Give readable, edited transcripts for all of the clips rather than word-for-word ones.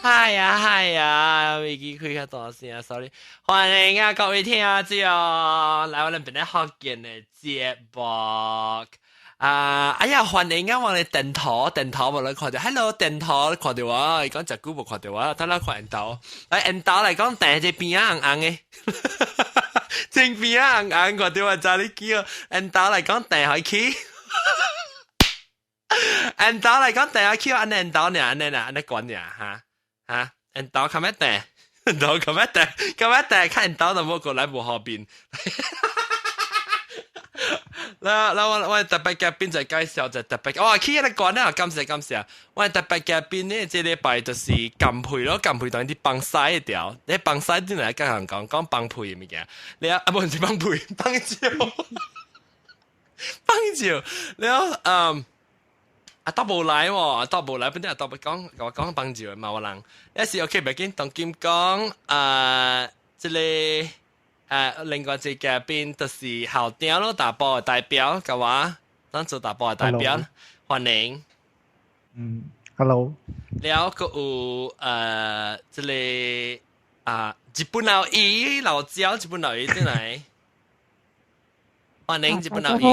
係啊係啊，未記開較大聲，sorry。歡迎啊各位聽眾，來我哋邊咧福建的節目。啊，哎呀，歡迎啊！我哋電頭電頭無來看著，hello 電頭看著我，伊講誠久無看著我，等下看緣投，來緣投來講，訂這邊仔紅紅的，正邊仔紅紅，看著我知你叫緣投來講訂開去，緣投來講訂開去，按呢緣投爾，按呢啦，按呢管爾，哈哈，緣投較咩訂？緣投較咩訂？較咩訂？看緣投都無過來無方便。嗱嗱我我特別嘉賓就介紹就特別，哦，去迄個關啊，感謝感謝。我特別嘉賓呢，這禮拜就是金佩咯，金佩當啲放屎的條，你放屎啲來跟人講講放屁的物件，你啊啊無是放屁，放尿，放尿，了嗯。阿豆無來喎，阿豆無來，本來阿豆要講，共我講放尿的嘛，我人，一是 OK，袂緊，當今講啊，這個。另外一個嘉賓就是校長咯，大埔的代表，甲我，咱做大埔的代表，歡迎。嗯，Hello。了，閣有這個啊，日本老姨老椒，日本老姨進來，歡迎日本老姨。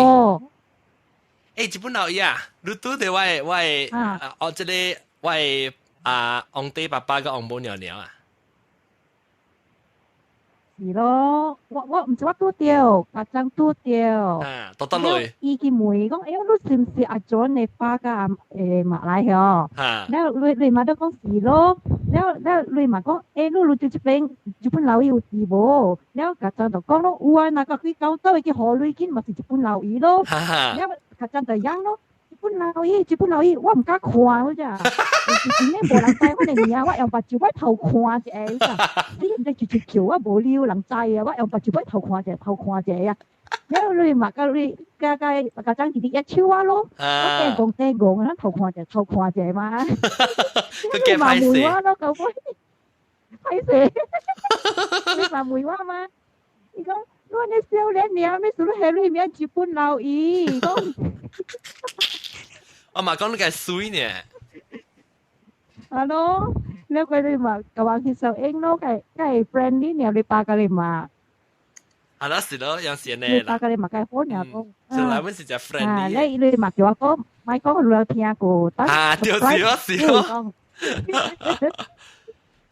欸，日本老姨啊，你拄著我的我的哦，這個我的啊，王弟爸爸佮王母娘娘啊。是咯，我我毋是我拄著，家長拄著。啊，倒倒落。伊去問講，欸，你是毋是阿 John 的爸佮馬來嗬？了你你嘛都講是咯，了了你嘛講，欸，你你佇這邊日本老姨有佇無？了家長就講咯，有啊，若個去九州去河內見嘛是日本老姨咯。了家長就樣咯。日本老姨，日本老姨，我毋敢看好咋，是真的無人知我的名，我用目睭我偷看一下，你毋知直直叫我無理由人知啊，我用目睭我偷看一下，偷看一下啊。了你嘛佮你佮佮家長直直一手我咯，我驚講驚講，咱偷看一下，偷看一下嘛。你嘛問我咯，到尾歹勢，你嘛問我嘛？伊講你按呢少年爾，欲使你號你名日本老姨，講。我嘛講你個水呢。啊咯，了佢哋嘛，共我去收應咯，計計 friendly 爾，你爸佮你嘛。啊，那是咯，有時呢。你爸佮你嘛計好爾講。就來阮是只 friendly。啊，你你嘛叫我講，莫講你有聽過。啊，對是咯是咯。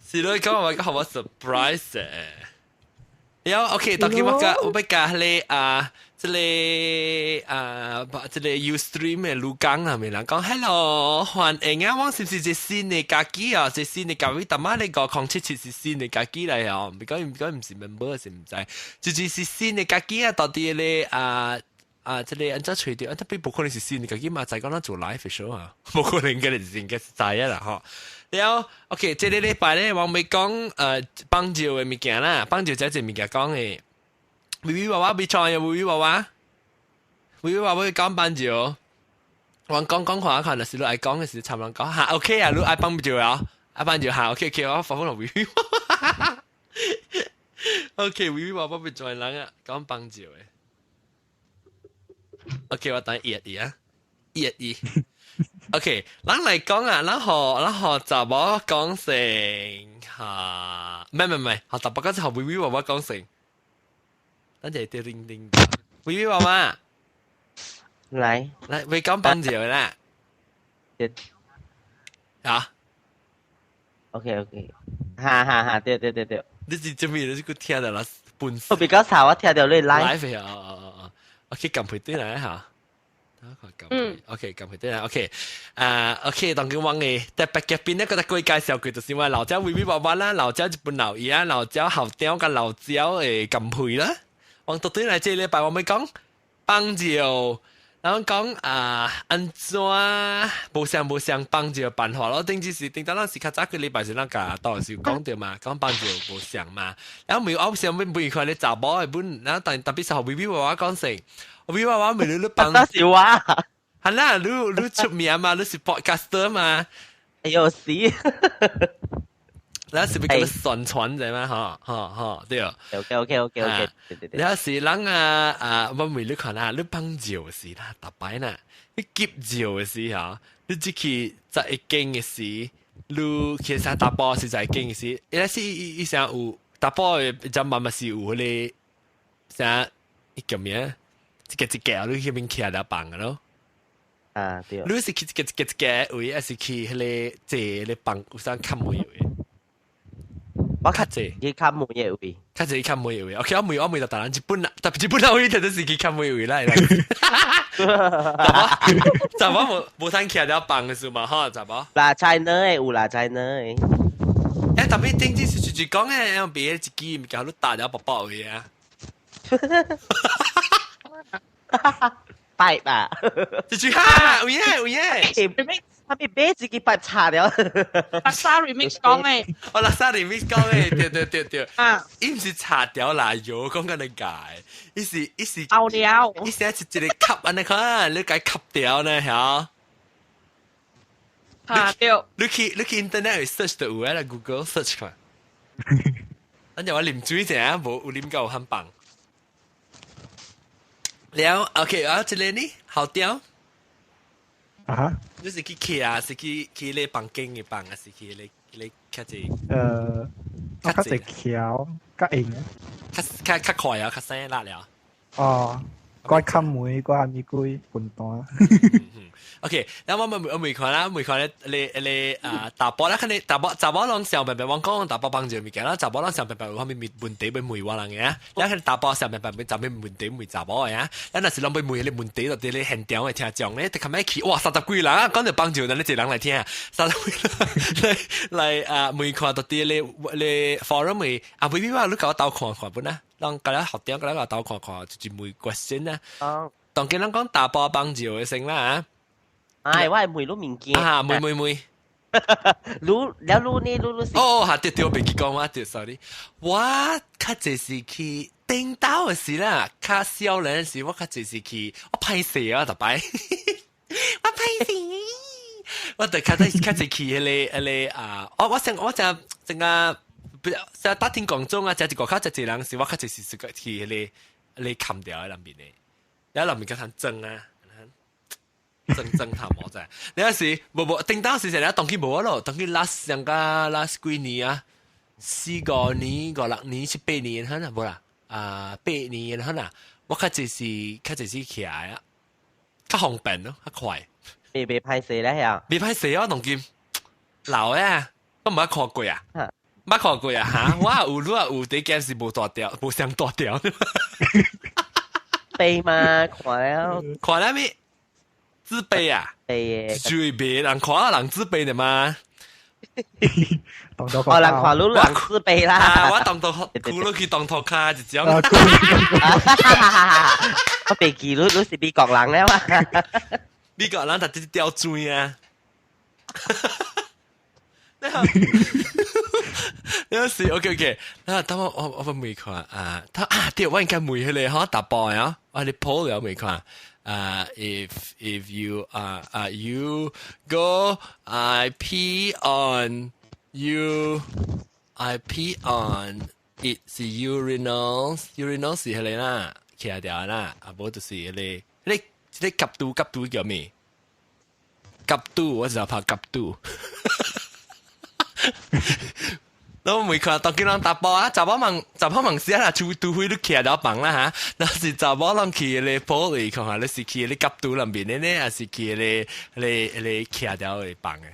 是咯，講我講我 surprise 誒。了，OK，當今我共我欲共彼個啊，這個啊，這個 Ustream 的盧剛啊，咪人講 Hello，歡迎啊！我是毋是一新的家己啊？一新的家己，逐擺你5077是新的家己來哦，毋講毋講毋是 member 是毋知，就是新的家己啊，到底咧啊啊，這個按怎揣著？啊，特別無可能是新的家己嘛，知講咱做 live show 啊，無可能個是應該是知啊啦吼。了，OK，這個禮拜咧，我欲講放尿的物件啦，放尿這一物件講的。微微娃娃別唱呀，微微娃娃，微微娃娃講放尿，我講講看看，若是你愛講的時，差人講嚇 OK 啊，你愛放尿啊，愛放尿嚇 OK OK，我發放落微微娃娃，OK，微微娃娃欲轉人啊，講放尿的，OK，我等伊一啊，一一。OK，咱來講啊，咱予咱予查某講先嚇，唔係唔係，予查某講先，予微微娃娃講先。等陣啲叮叮，微微娃娃，來來，欲講放尿啦。啊，OK OK，哈哈哈，對對對對。你是做咩？你是閣聽著啦？本我比較少，我聽著你 live。 live 啊啊啊啊！OK，撳回對來嚇。嗯，OK，撳回對來，OK，啊，OK，當佢講嘅特別嘅邊一個特過介紹佢就是話老椒微微娃娃啦，老椒日本老姨啊，老椒校長佮老椒的金佩啦。我到對來這禮拜我欲講放尿，然後講啊，按怎無相無相放尿辦法咯？頂次是頂當咱是較早幾禮拜是咱共到時講著嘛，講放尿無相嘛。然後沒有我想欲問看你查某的本，然後但特別是予微微娃娃講先，微微娃娃問你你放，是我。係啦，你你出名嘛？你是 podcaster 嘛？哎呦死！咱是欲共你宣傳者嘛？吼吼吼，對。 OK OK OK OK，對對對。了是人啊啊，我問你看啊，你放尿時啦，逐擺啦，你急尿的時候，你入去十一間的時，你其實查埔實在經是，伊是伊伊啥有查埔的只媽媽是有彼個啥伊叫咩？一個一個你去邊徛了放的咯。啊對。你是去一個一個一個位，還是去彼個坐咧放有啥較門位？我較濟去較門的位，較濟較門的位。OK，我問就答案，日本啊，特別日本人位，就是去較門位啦。查某無無通徛了放的是嘛？吼，查某。啦，China 的有啦，China 的。欸，特別頂次是就是講的，用別一支物件你打了薄薄位啊。 pipe 啊！一句哈，有影有影。 remix，他咪買一支 pipe 插了。垃圾 remix 講的。哦，垃圾 remix 講的，對對對對。啊！伊毋是插掉啦油，講緊你解，伊是伊是。拗了。伊是一一個吸按呢看，你共吸掉呢，嚇。啊對。你去 internet search 就有啦，Google search 看。咱就話啉水者，無有啉夠很棒。了，OK 啊，這個呢，好屌。啊？你是去徛啊，是去你房間的房，還是去你你較濟？我較濟橋較硬。較較較快啊，較省力了。哦，我較梅，我咪鬼笨蛋。 OK，然後我問看啦，問看咧，你你啊，查埔啦，肯定查埔查某攏想辦法，我講查埔幫助物件啦，查某攏想辦法有啥物問題欲問我人嘅啊，咱去查埔想辦法欲啥物問題問查某的啊，咱若是攏欲問彼個問題，就佇咧現場的聽眾咧，特較去哇三十幾人啊，講著幫助咱咧一人來聽，三十幾人來來啊問看到佇咧咧 forum 的啊，未必話你共我鬥看看本啊，人共咱學長共咱鬥看看，就是問 question 啊。哦。當今咱講查埔幫助的先啦啊。哎，我係問你物件。啊，問問問。你了你呢？你你是？哦，哈對對，我袂記講我對，sorry。我較濟是去頂兜的時啦，較少年時我較濟是去，我歹勢啊，逐擺。我歹勢。我就較濟較濟去彼個彼個啊，我想整個，不是大庭廣眾啊，食一個較濟人時，我較濟是去彼個彼個冚掉喺那邊的，然後那邊較通裝啊。爭爭頭毛仔，你有時無無頂當時成日當佢無咯，當佢 last 上個 last 幾年啊，四五年、五六年、七八年，可能無啦，啊八年可能，我較濟是較濟是起來啊，較方便咯，較快。未歹勢咧嚇？未歹勢啊，當今老啊，我毋捌看過啊，捌看過啊嚇，我有你也有，第件是無大條，無上大條。悲嘛，看了。看了未？自卑啊！就會別人看人自卑的嘛。哦，人看你人自卑啦。我當到哭落去當頭卡一種。我袂記你你是美國人了嘛？美國人特別刁鑽啊！你好，你是 OK OK。那等我問看啊，他啊對，我應該問彼個吼查埔啊，我你 poll 了問看。If you you go I pee on you I pee on it 是 urinals urinal 是彼個啦，徛掉啦，啊無就是彼個你這個夾肚夾肚叫咩？夾肚我就拍夾肚。我未看當見人查埔啊，查某問查某問時啊，除非你徛了房啦嚇，若是查某人去咧玻璃看下，你是去咧夾肚內面的呢，還是去咧咧咧徛掉的房的？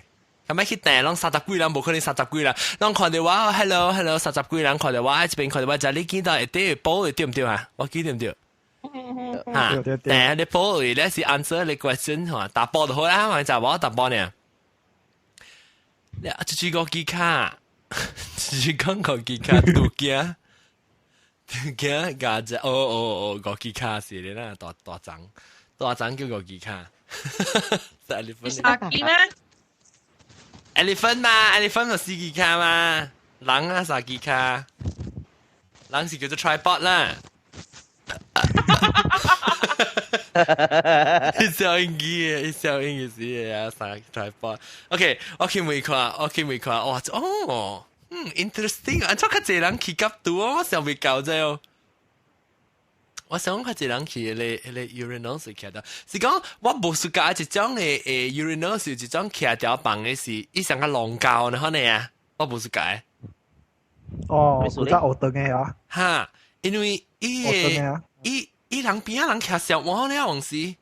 咁咪去訂，攏三十幾人，無可能三十幾人，攏看著我，hello hello，三十幾人看著我喺這邊看著我，就你見到會啲玻璃對毋對啊？我記對毋對？嚇，訂你玻璃咧是 answer 你 question 嚇，查埔就好啦，咪查某查埔呢？你啊，這個機卡。是講五支跤，拄驚，拄驚，加只哦哦哦，五支跤是咧啦，大大張，大張叫五支跤。 elephant 三支咩？elephant 嘛，elephant 就四支跤嘛，人啊三支跤，人是叫做 tripod 啦。一笑應機，一笑應機是啊，三 tripod。OK，我去問看，我去問看，哇，哦。嗯，interesting，按怎較濟人去夾肚哦，我想袂到這哦。我想較濟人去彼個 urinal 是徛掉，是講我無 suka 一種的 urinal 是一種徛條放的是，伊像個龍膠呢，可能啊，我無 suka。哦，有隻學長的啊。哈，因為伊個伊伊人邊仔人徛上碗了，往時。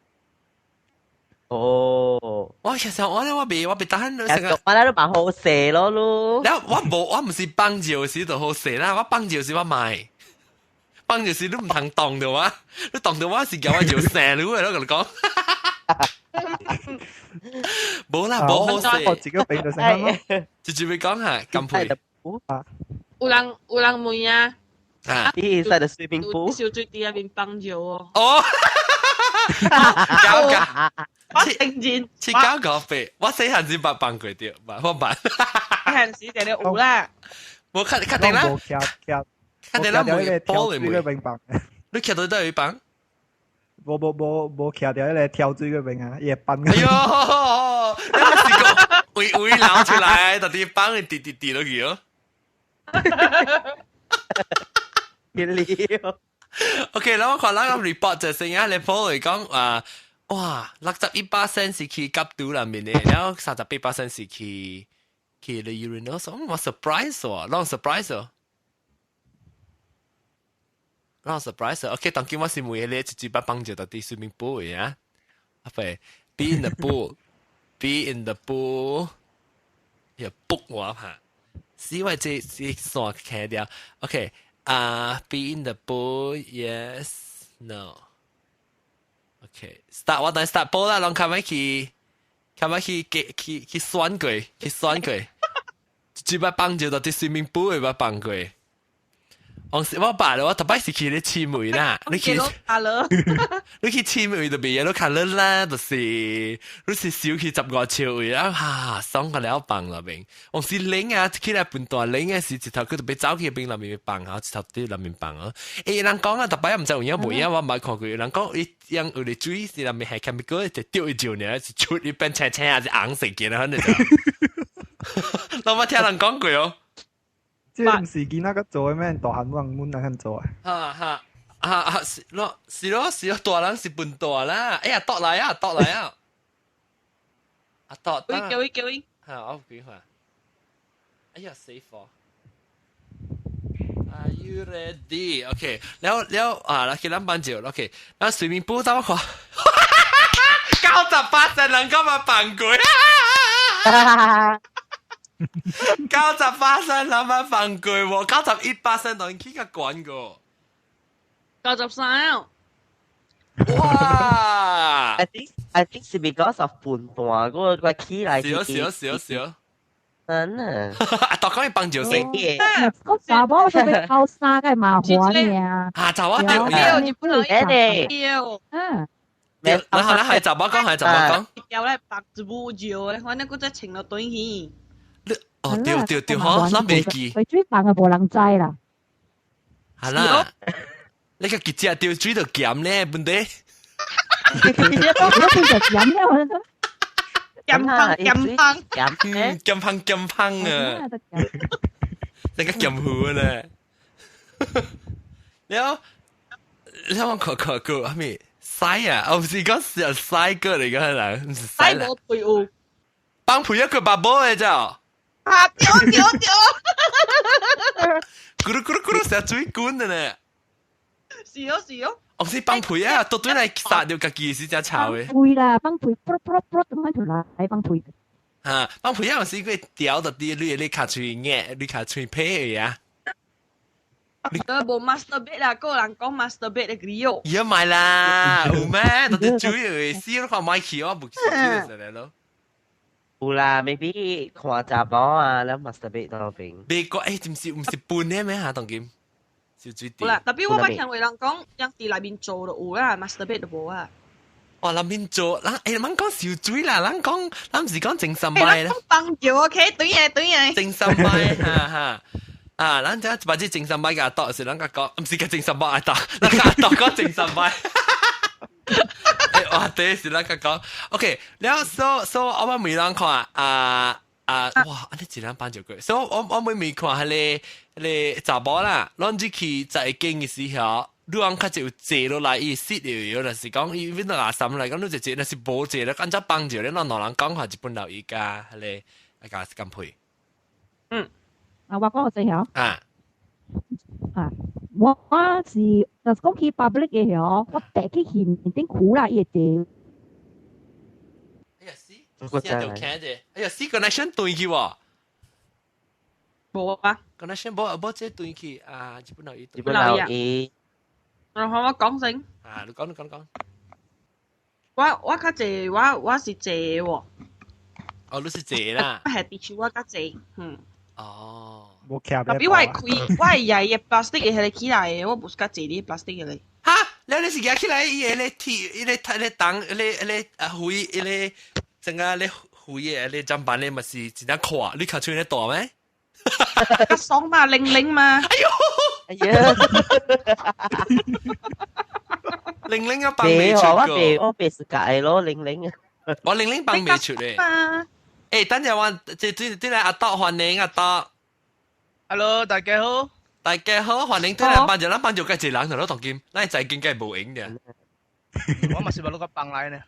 哦，我其實我咧，我未得閒。成個我咧都蠻好勢咯咯。了我無我毋是放尿時就好勢啦，我放尿時我賣。放尿時你毋通動著我，你動著我是叫我尿生你嘅，我共你講。無啦，無好勢。我自己俾到成咯。直接會講下，乾杯。有人問啊。啊，inside the swimming pool。小水滴入面放尿哦。哦。搞搞。我承認。切搞個肥，我細漢時捌放過著，我捌。細漢時就有啦。無確確定啦。確定啦，冇玻璃嘅冰棒。你徛到佗位放？無無無無徛著彼个跳水个邊啊，伊會放。哎喲，你有試過位位流出來，到底放會滴滴滴落去哦。了。 OK，然後我看咱個 report 就先啊，你報嚟講啊，哇，61% 是去急肚內面的，然後38% 是去the urinal，我 surprise 哦，攏 surprise 哦。攏 surprise 哦。OK，當今我是每個一嘴巴放著到佇 swimming pool 的啊。阿伯，be in the pool，be in the pool，又 book 我哈，死我這這線開掉。OK，啊，be in the pool，yes，no。OK，start 我等 start 波啦，攏較欲去，較欲去去去去選過，去選過，一擺放著到佇 swimming pool 會捌放過。我我捌了，我逐擺是去咧嬋位啦，你去，你去嬋位就袂你較熱啦，就是你是燒去15尺位啊，哈，爽個了放內面。我是冷啊，起來笨大冷嘅時，一頭佢就欲走去冰內面放啊，一頭佇內面放啊。欸，人講啊，逐擺毋知有影無影，我毋捌看過。人講伊用有啲水是內面係 chemical，就掉一招爾，是出一變青青還是紅色嘅啦，反正。我捌聽人講過哦。這毋是囡仔閣做的咩？大漢阮阮那肯做啊。哈哈啊啊！是咯是咯是咯，大人是笨大啦。哎呀，倒來啊，倒來啊！啊，倒。喂，叫伊叫伊。哈，我幾看。哎呀，死火！Are you ready? OK，了了啊，來給咱班就 OK。那 swimming pool 怎麼看？98%人幹嘛放過？98%人捌放過喎，91%當去較懸過。 93。哇！I think 是 because of 笨蛋嗰個起來。是哦是哦是哦是哦。真啊！啊，大講伊幫就先。個查某就欲偷衫，該麻煩嘅啊。啊，查某對對，日本人對。嗯。然後咧係查某講係查某講。掉咧白一母尿咧，反正佢再穿落短去。哦，對對對，嗬，咱袂記。佢水放嘅無人知啦。係啦，你個結節掉水就鹹咧，本地。我變就鹹咧，我覺得。鹹香鹹香鹹，鹹香鹹香啊！那個鹹糊咧。了，你我看看個係咪屎啊？我唔是講是屎個嚟嘅，係唔是屎無配有。放屁一個白波嘅咋？啊！對對對！咕嚕咕嚕咕嚕成水滾的呢。是哦是哦。我是放屁啊！倒對來殺掉家己是真臭的。屁啦，放屁，噗噗噗，咁樣就來放屁。啊，放屁啊！是佢掉到啲你你卡喙硬，你卡喙皮的啊。都無 masturbate 啦，個人講 masturbate 的理由。而家買啦，有咩？到底主要死都看買去，我無記得嚟咯。有啦，maybe 看查某啊，咱 masturbate 到邊。美國欸，毋是毋是笨的咩嚇？當今小水有啦，特別我捌聽有人講，人佇內面做就有啦，masturbate 就無啊。哇！內面做，咱欸，咱講小水啦，咱講，咱毋是講精神麥啦。放尿 OK，對嘅對嘅。精神麥，哈哈。啊，咱這把這精神麥共鬥是咱共講，毋是共精神麥愛鬥，咱共鬥講精神麥。哇！對，是咱共講。OK，了 so 我捌問人看啊啊！哇！按呢一人放就過，所以我我每每看彼個彼個查某啦，攏入去在間的時候，你講較就坐落來，伊死了，若是講伊邊度垃圾來講，你就坐，若是無坐咧，按照放住咧，咱兩人講話日本老伊家彼个啊加金配。嗯。啊，我講個最後。啊。啊，我是就是講去 public 嘅嗬，我第去現頂苦啦，伊會坐。哎呀死！現在就聽者，哎呀死，connection 斷去喎。無啊。 connection 無無這斷去啊！日本老伊。日本老伊。然後我講先。啊，你講你講講。我較濟，我是坐喎。哦，你是坐啦。我係地區我較濟，嗯。哦。無徛特別我係開，我係曳嘅 plastic 嘅迄個起來的，我無是較濟啲 plastic 嘅咧。哈！你是舉起來，伊個咧鐵，伊個伊個重，伊個伊個啊灰，伊個整個咧灰嘅，咧砧板咧嘛是真正闊，你尻喙咧大咩？較爽嘛，靈靈嘛。哎喲！哎呀！玲玲啊，放未出過。我別是解咯，玲玲啊。我玲玲放未出咧。欸，等陣我這這這來阿多歡迎阿多。 Hello，大家好。大家好，歡迎對來幫助，咱幫助計一人就攞當金，咱在經計無閒嘅。我嘛是捌攞個幫來呢。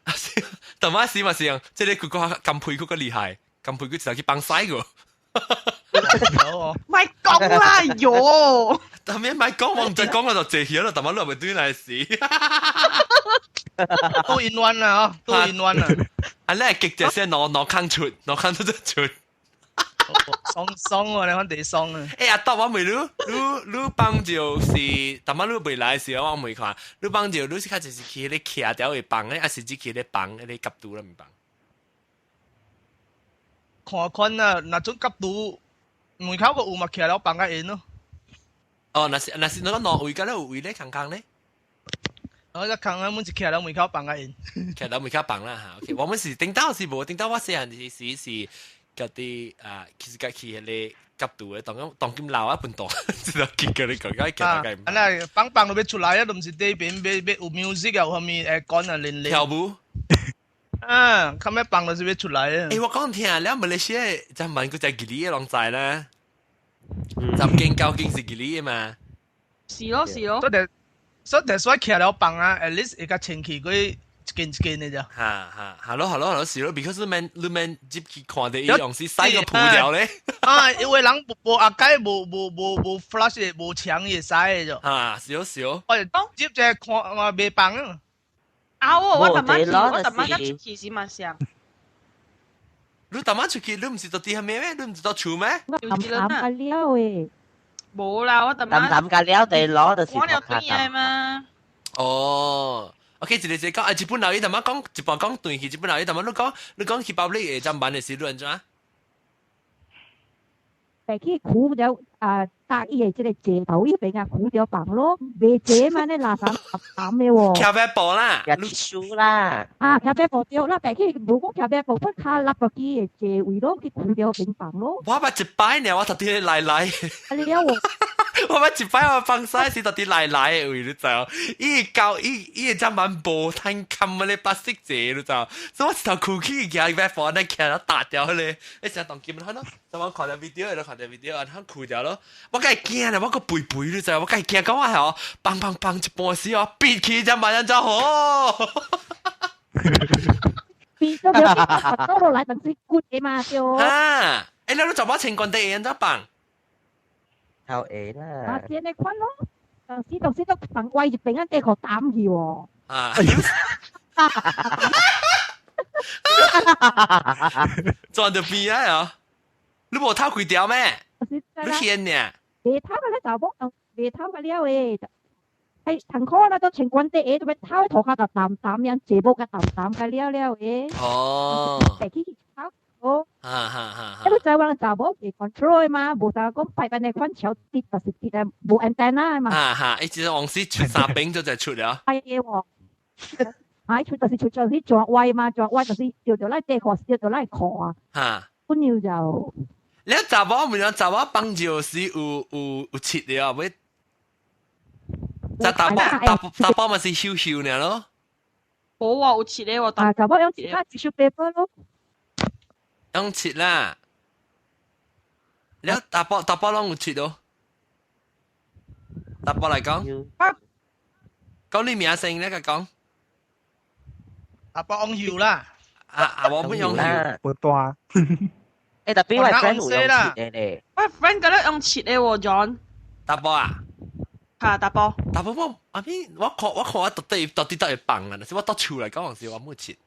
但嘛是嘛是啊，這個佢個金配佢個厲害，金配佢就去幫西個。咪講啦，喲！但咩咪講，我唔再講我就借起啦，但係你咪對來死。都姻緣啦，都姻緣啦。啊，你係極隻先攞攞坑出，攞坑出就出。爽爽喎，你看地爽啊！欸，阿多我問你，你幫就是，但係你未來時我未看，你幫就你是較就是去咧徛條會幫咧，還是只去咧幫咧夾拄啦唔幫？看款啊，那種夾拄門口個有嘛徛了幫個因咯。哦，若是那個挪位，敢咧有位咧空空咧？我只空啊，阮是徛了門口放個因。徛了門口放啦嚇。OK，我們是頂到是無頂到，我細漢時時是家己啊，其實家去彼個夾拄的，當當今老啊笨蛋，知道結果你講，解夾大概。啊，那放放都欲出來啊，都毋是底邊欲有 music 啊，有啥物會講啊，連連。跳舞。啊，較尾放就是欲出來啊。欸，我講聽了，馬來西亞就問佢就吉利的攏知啦。10間9間是吉利的嘛。是咯是咯。所以所以徛了放啊，at least 會較清氣過一間一間的咋。哈哈，係咯係咯係咯，是咯，because 你免入去看到伊用是洗個布條咧。啊，因為人無無阿蓋無無無無 flush 的，無牆會使的就。啊，是咯是咯。我入這看嘛袂放啊。啊我我逐擺去，我逐擺才出去時嘛是。你逐擺出去，你毋是到佇遐咩咩？你毋是到厝咩？淡淡個了誒。無啦，我逐擺。淡淡個了地攞就是我了對的嘛。哦。OK，一個一個講，啊，日本老伊淡仔講，一半講斷去，日本老伊淡仔你講，你講去 public 的砧板的時，你按怎？白去苦了啊，搭伊的這個坐頭伊邊啊，苦了房咯，袂坐嘛，你垃圾淡的喎。徛壁布啦，輸啦。啊，徛壁布對啦，白去無講徛壁布，不卡立個機的坐位咯，去苦了邊房咯。我捌一擺呢，我特地來來。啊，你了我。我捌一擺我放屎是特地來來的位，你知無？伊交伊伊個砧板無趁冚個咧白色坐，你知無？所以我一頭褲起行入房咧，徛了打掉咧，你成當金看咯，就我看到 video，就看到 video，啊，看掉咯。我梗係驚啦，我個背背你知無？我梗係驚，講我係哦，砰砰砰一半時哦，變起砧板人就好。變咗變咗落來，但是骨的嘛對。啊！欸，你都做乜清關地人怎放？頭下啦。啊，這呢款咯，當時當時都放歪一邊啊，地殼擔去喎。啊！轉到邊啊？你無偷開條咩？你牽呢？未偷個咧，查某未偷個了誒。係藤殼啦，都清關地下，都欲偷塗骹就淡淡樣，坐木個淡淡個了了誒。哦。地去偷。哦，哈哈哈！你知我查某會 control 嘛？無啥講擺擺那款橋跌，就是跌啊，無 antenna 嘛。哈哈，一直往時出三邊就就出了。係嘅喎，係出就是出就是撞歪嘛，撞歪就是掉掉來地殼，掉掉來殼啊。哈，本來就。你查某唔樣查某幫就是有切的啊，喂。查某查查某嘛是羞羞呢咯。無啊，有切的喎。啊，查某用其他 tissue paper 咯。用切啦，你大包大包攏有切咯。大包來講，講你名姓咧，佢講。阿伯昂耀啦。啊啊！我唔用啦，不大。誒，特別我 friend 有用切嘅咧。我 friend 覺得用切嘅喎，John。大波啊？嚇，大波。大波我阿邊我看我到底到底放啊！是我到厝來講時我冇切。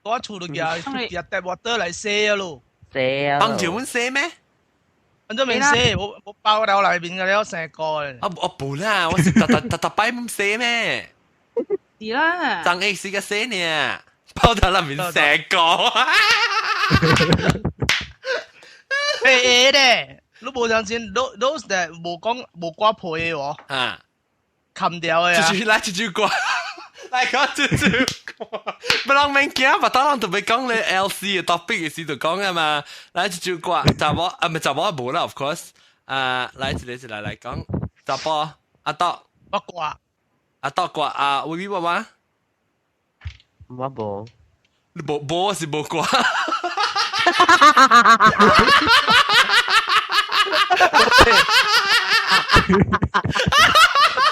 我厝就叫叫 tap water 來洗啊咯。洗啊！放住阮洗咩？反正未洗，我包到內面嘅了成個。啊我冇啦，我是特特特特擺唔洗咩？是啦。張 X 個洗呢，包到內面成個。誒咧，你無相信？Those that 無講無掛皮嘅喎，啊，冚掉嘅啊！一句來一句歌，來講一句歌，不人免驚，別當人特別講咧 LC 嘅 topic 嘅時就講啊嘛。來一句歌，查某啊，唔係查某無啦，of course。啊，來一個一個來講，查甫阿多，我掛，阿多掛啊，威威爸爸，我無，你無無是無掛。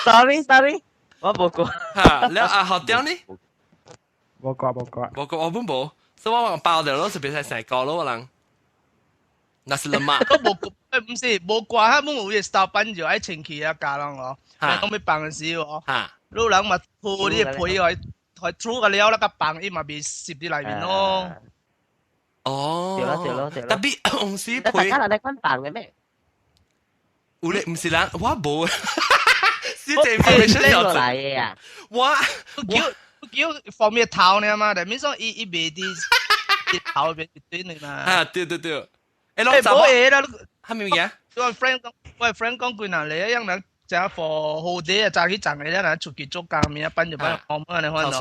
Sorry sorry，我無掛。嚇，了啊學長呢？無掛無掛，無掛我本無，所以我包掉咯，就變成成個咯，我人。那是了嘛？都無誒，唔是無掛，佢本有個 style 板就愛清氣啊，加人哦。講要放嘅時哦，你人嘛鋪你個皮來來煮個了，那個放伊嘛未攝佇內面咯。哦，對咯對咯對咯。特別紅絲皮。大家人來看放嘅咩？有咧，唔是人，我無。是這 information 落來嘅啊！我叫叫方面頭呢嘛，但係說伊伊袂佇頭邊一堆呢嘛。啊，對對對。誒，老查某嘢啦，係咪嘅？我 friend 講，我 friend 講幾若嚟，一人食 for 好啲啊，早起站嘅，一人出去做工，明仔放就放放乜你看咯。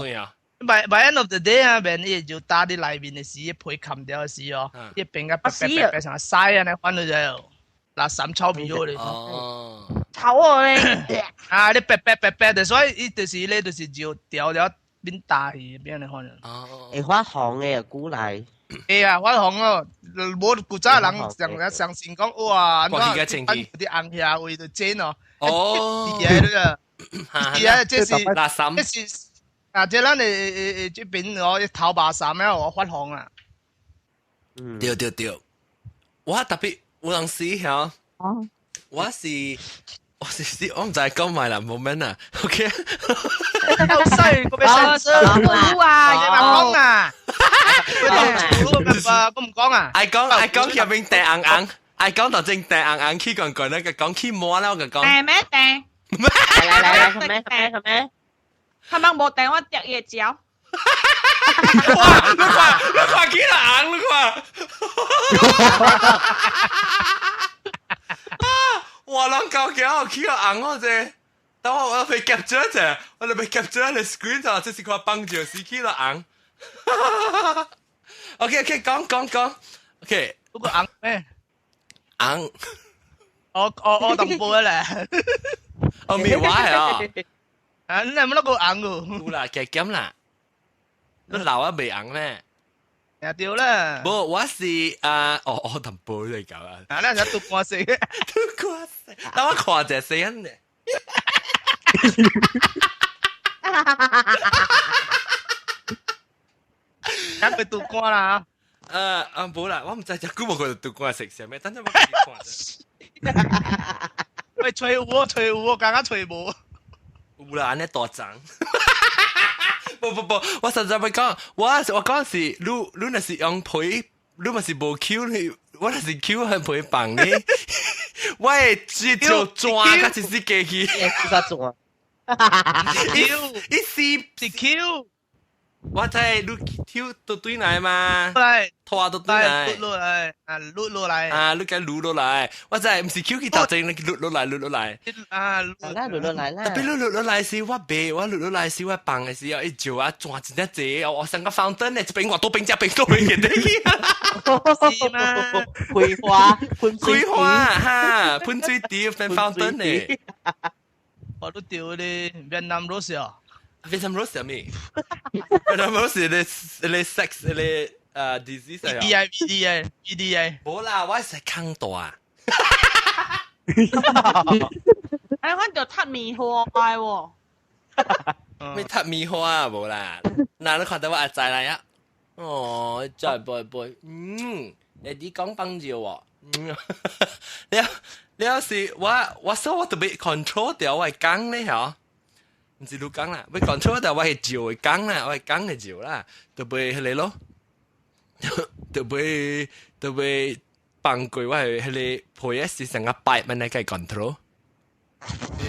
By end of the day 啊，免伊就打佇內面的時，皮冚掉的時哦，伊變個白白白白成屎啊，你看到就。垃圾臭味咗咧。哦，臭我咧。啊，你白白白白的，所以伊就是咧，就是就掉了變大去，變你看。哦。會發紅的古來。會啊，發紅哦，無古早人上相信講哇，關起個清氣，啲紅遐位就剪哦。哦。是啊，是啊，這是垃圾。這是啊，這咱的這邊哦，頭髮衫啊，我發紅啊。嗯。對對對，我特別。有陣時嚇，我是我是是，我唔知講埋啦，冇咩啊，OK。好細個咩聲？啊，你話講啊？我唔講啊。愛講愛講入邊掟硬硬，愛講就正掟硬硬去講講那個講去摸啦，我就講。掟咩掟？來來來，咩咩咩？他們無掟我掟伊個腳。哇！你看，你看幾多紅，你看。啊！哇！人搞橋起個紅我這，等我我被夾住者，我就被夾住喺 screen 上，這是看幫住是起了紅。OK OK，講講講，OK。嗰個紅咩？紅。我我淡薄咧。我未話啊。啊！你係咪那個紅個？有啦，加減啦。你老啊未紅咩？也對啦。無，我是啊，哦哦，淡薄嚟講啊。啊，你係讀歌詞。讀歌詞，等我看者先咧。一佢讀歌啦。啊，無啦，我唔知隻久無去讀歌食啥物，等陣我去看。喂，吹有哦，吹有哦，剛剛吹無。有啦，按呢大張。不不不，我實在欲講，我我講是，你你若是用皮，你若是無 Q 你，我若是 Q 係皮放你，我會直接轉，甲一絲過去。啥轉？一絲是 Q。我知你抽都對來嘛，拖都對來，落來，啊，落落來，啊，你該擼落來，我知毋是 Q 去頭前，你擼落來，擼落來，啊，來擼落來啦。特別擼落來時，我白，我擼落來時，我放的時候，伊石啊轉真正濟，我成個 fountain 咧，一邊我多邊只邊多邊嘅是嗎？開花，開花哈，噴水池變 fountain 咧。我都掉咧越南 rose 啊。越南 rose 係咩？越南 rose 咧咧 sex 咧disease 啊 E I V D A V D A。無啦，我係坑大。哎，我就撻棉花喎。咩撻棉花啊？無啦，嗱你看到我阿仔嚟啊？哦，再背背，嗯，你啲講崩照喎，嗯，你你有時我所我特別 control 掉我係講咧嚇，唔是你講啦，我 control 掉我係照嘅講啦，我係講嘅照啦，特別係你咯，特別放過我係迄個配是成個擺問題嘅 control。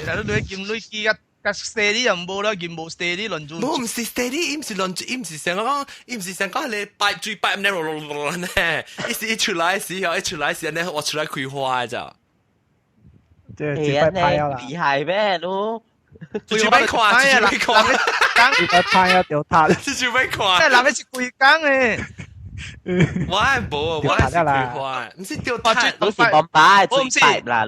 但你劍你記啊！甲 steady 又無啦，劍無 steady 輪住。無，唔是 steady，伊唔是輪住，伊唔是成個講，伊唔是成講你擺嘴擺唔咧呢，伊是一出來時候，一出來時呢，我出來開花咋。即係嘴擺派啦。厲害咩？你？嘴擺看，嘴擺看，嘴擺派啊，掉塔。嘴擺看。即係人係規工嘅。我係無，我係開花，唔是掉塔，你是bomb擺嘴擺啦。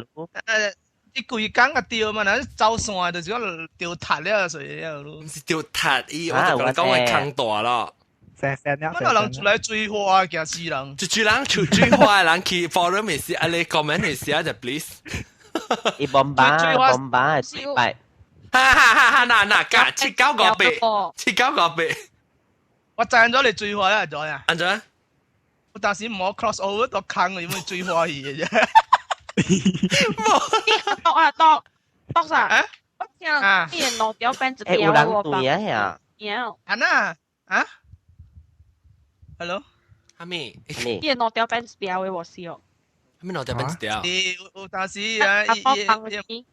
伊規工啊掉嘛，若走線就是講掉塔了，所以了。唔是掉塔，伊我就講我坑大咯。成成了。乜人出來追花，驚死人。一追人出追花的人去 forum 的時，啊你 comment 的時啊就 please。伊bomb擺bomb擺嘴擺。哈哈哈哈！嗱嗱，加七九個八，七九個八。我讚咗你追花啦，做啊。安怎？我當時冇 cross over 到坑，因為追花去嘅啫。冇，篤啊篤篤啥？我聽伊兩條變一條有人對啊呀。有。啊那啊？Hello？哈咪？伊兩條變一條的我是哦。哈咪兩條變一條？伊有當時啊，伊伊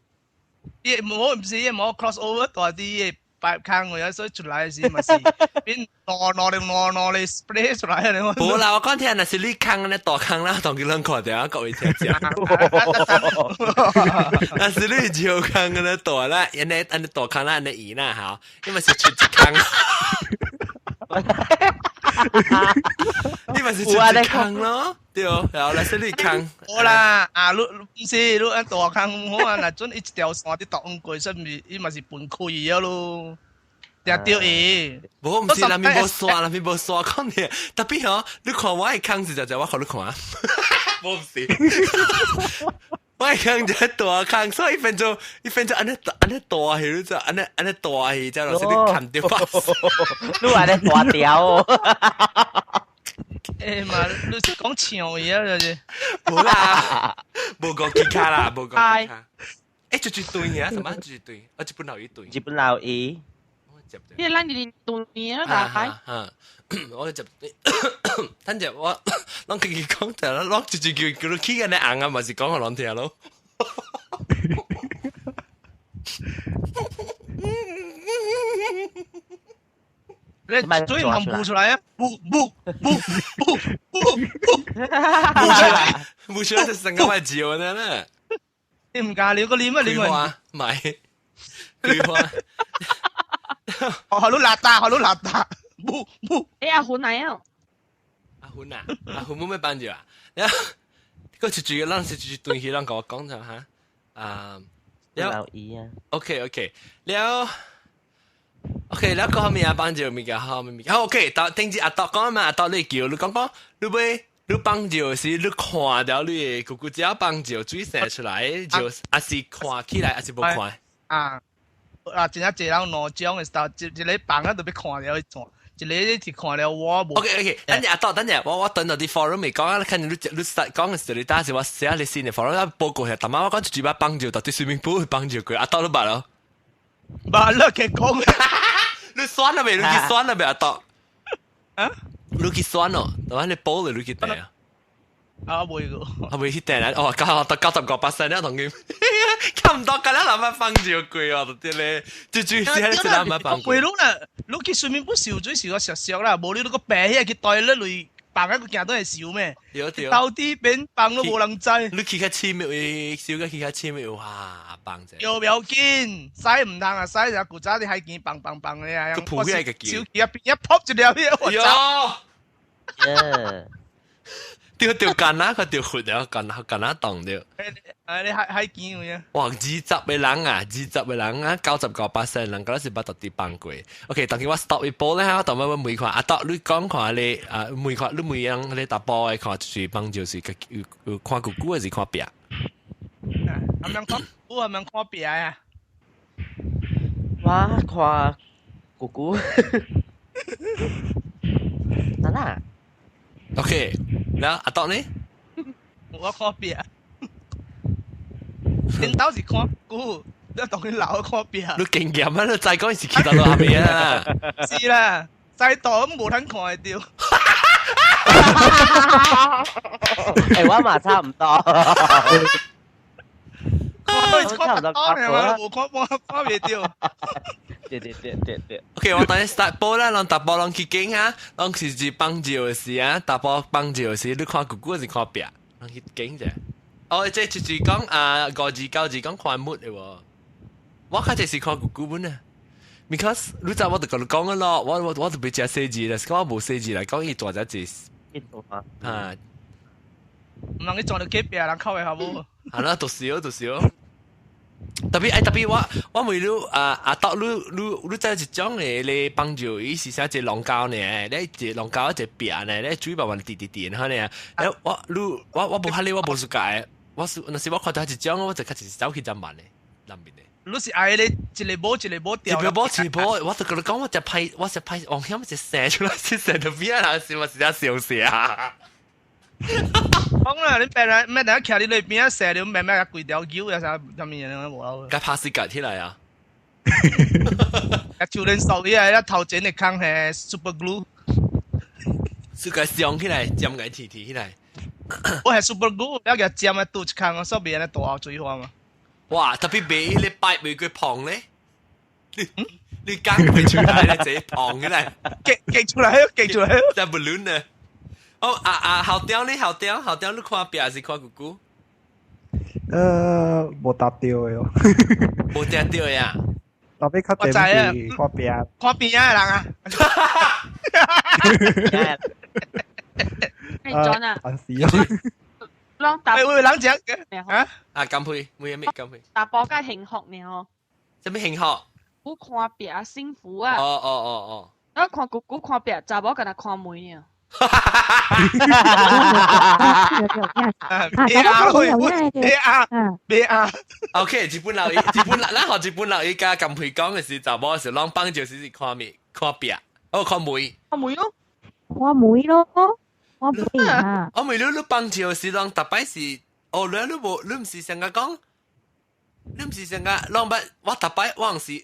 伊冇唔是伊冇 cross over 大啲嘅白坑嘅，所以出來時嘛是變攞攞嚟攞攞嚟 spray 出來啊！無啦，我講聽若是你坑咧大坑啦，當佢攏看著啊，各位聽者。若是你小坑咧大啦，因為按呢大坑啦，按呢移啦，嚇，因為是出一坑。你咪是出一坑咯，對，然後來是你坑。好啦，啊，你唔是你按大坑唔好啊，若準一條線佇擋過，說咪伊嘛是分開啊咯。定掉伊。無，唔是，那邊無線，那邊無線，講你，特別吼，你看我的坑是就就我予你看，無唔是，我的坑就大坑，所以一分鐘按呢按呢大去，你知按呢按呢大去，就落是你砍掉。你按呢大條哦。欸嘛，你是講唱伊啊，就是。無啦，無講其他啦，無講其他。欸，就一對啊，什麼就一對？啊，日本老一對。日本老伊。你咱哋對啊，大概。我就等陣我，攏自己講就啦，攏直接叫叫你起緊你硬啊，咪是講予攏聽咯。你嘴唔通出來啊！不不不不不不，出來，不出來就成個咪照呢？你唔教你個臉啊？你問？唔係，菊花。哦，好邋遢，好邋遢，不不。欸，阿珲來啊！阿珲啊，阿珲冇咩幫助啊？個是主要，咱是主對起，咱共我講就嚇。啊，了伊啊。 OK OK，了。OK，了個後面啊幫助物件，後面物件。好 OK，到聽住阿多講嘛，阿多你叫你講講，你欲你幫助是你看到你的姑姑姐幫助水生出來，就還是看起來，還是無看？啊。啊！真正濟人兩種的時候，一一個放啊，就欲看著伊轉；一個是看了我無。 OK OK，等陣阿多，等陣我等到啲 forum 未講啊，看你你講嘅時候，你當時我寫你先嘅 forum 啊報告係，但係我講一擺幫助，到底 swimming pool 會幫助佢，阿多都捌咯。捌啦，佢講。你選了未？你去選了未？阿多。啊？你去選咯，但係你報了你去訂啊？啊，未個。啊，未去訂啊！哦，九到95%了，同佢。差唔多，今日諗下放照貴哦，對咧，最主要是係諗下放。貴佬啦，你去水面不燒水燒個熟熟啦，無你個白遐去袋咧類放一個行都會燒咩？對對。到底邊放都無人知。你去較深的位，燒個去較深的位，哇，放者。又不要緊，使唔通啊，使就古早啲海墘放放放的啊。個浮起來個叫。燒起啊，邊一撲一粒，我走。對對，干那個對血了，干那干那凍了。啊！你海海墘有影？哇！20個人啊，20個人啊，99%人覺得是捌到佇放過。OK，當佢我 stop 一波咧，我當我問看，阿多你講看你啊，問看你每樣你淡薄的看就是幫就是有看久久還是看壁？係咪看？我係咪看壁啊？我看姑姑。得啦。 OK，然後阿當呢？我看壁。恁兜是看姑，你當佢老看壁。你經驗啊！你再講是去到落下面啊？是啦，再大咁無通看會著。欸，我嘛差唔多。看看多呢嘛，無看看看袂著。對對對對對。 OK，我等下 start 波啦，攏逐波攏去經啊，攏是是幫照的時啊，逐波幫照的時，你看姑姑還是看壁？攏去經者。哦，這就是講啊，五字九字講看木的喎。我較濟是看姑姑本啊。Because 你知我就共你講咯，我就袂食細字啦，是講我無細字來講，伊大隻字。啊。毋通去撞著隔壁人口的好無？係啦，就是咯，就是咯。特別哎，特別我問你啊阿豆，你知一種的咧幫助，伊是啥一個龍膠呢？咧一個龍膠一個壁呢？咧水慢慢滴滴滴，哈呢？哎，我你我我無哈咧，我無 suka，我是若是我看到一種，我就較是走去真慢的，南面的。你是愛咧一個帽一個帽掉？一個帽一個帽，我就共你講，我食歹，我食歹，往險一射出來，是射到邊啊？是嘛是只笑死啊！講啦，你病人咩？等下徛你裏邊啊，射了咩咩規條狗啊啥啥物嘢無啦？該拍死夾起來啊！啊，手連手伊啊，頭前的空係 super glue，是該上起來，粘個貼貼起來。我係 super glue，了個粘啊倒一空，所以變咧大後水花嘛。哇！特別俾你擺每個旁咧，你剛佢出來咧，這旁起來，夾夾出來，夾出來，在 balloon 呢。哦啊啊！後雕你後雕後雕，你看壁還是看姑姑？無答對的哦。無答對呀。特別較濟是看壁。看邊啊人啊。你轉啊？還是啊。攏打。喂喂，人講啊？啊，乾杯，每一咩乾杯？查埔較幸福呢吼。啥物幸福？我看壁幸福啊！哦哦哦哦。我看姑姑看壁，查某敢若看門啊。哈哈哈！啊，別啊，別啊！OK，日本人，日本人，咱學日本人伊家咁會講的是查某是攏放就是看面看壁，哦看門，看門咯，看門咯，看門啊！我問你，你放照是攏逐擺是，哦，你無，你毋是成日講，你毋是成日攏捌，我逐擺我是，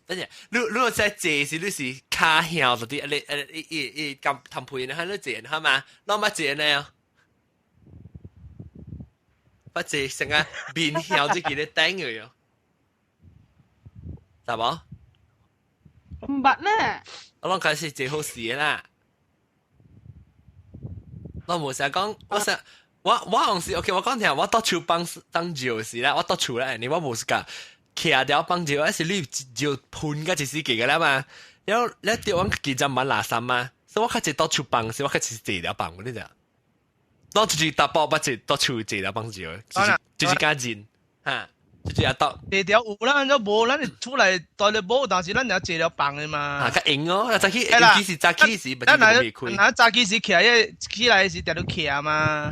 等陣，你在坐時你是跤向嗰啲，你你伊伊咁談配呢，喺你坐係嘛？攏捌坐呢？捌坐成個面向這個咧頂嘅喲，知無？毋捌呢。我攏開始坐好勢啦。我無成日講，我成我紅是 OK，我講聽，我到厝放當照時啦，我到厝啦，你我無是講徛掉放照，還是你就噴個一時期個啦嘛？然後你掉我幾針買垃圾嘛，所以我較濟到厝放時，我較濟坐了放，你知？當出去打包，把這到厝坐了放照，就是較近嚇，就是阿到。坐條有啦，都無，咱出來帶了無，但是咱也坐了放的嘛。啊，較硬哦，早起，尤其是早起時，咱若若早起時起來，起來時定都徛嘛。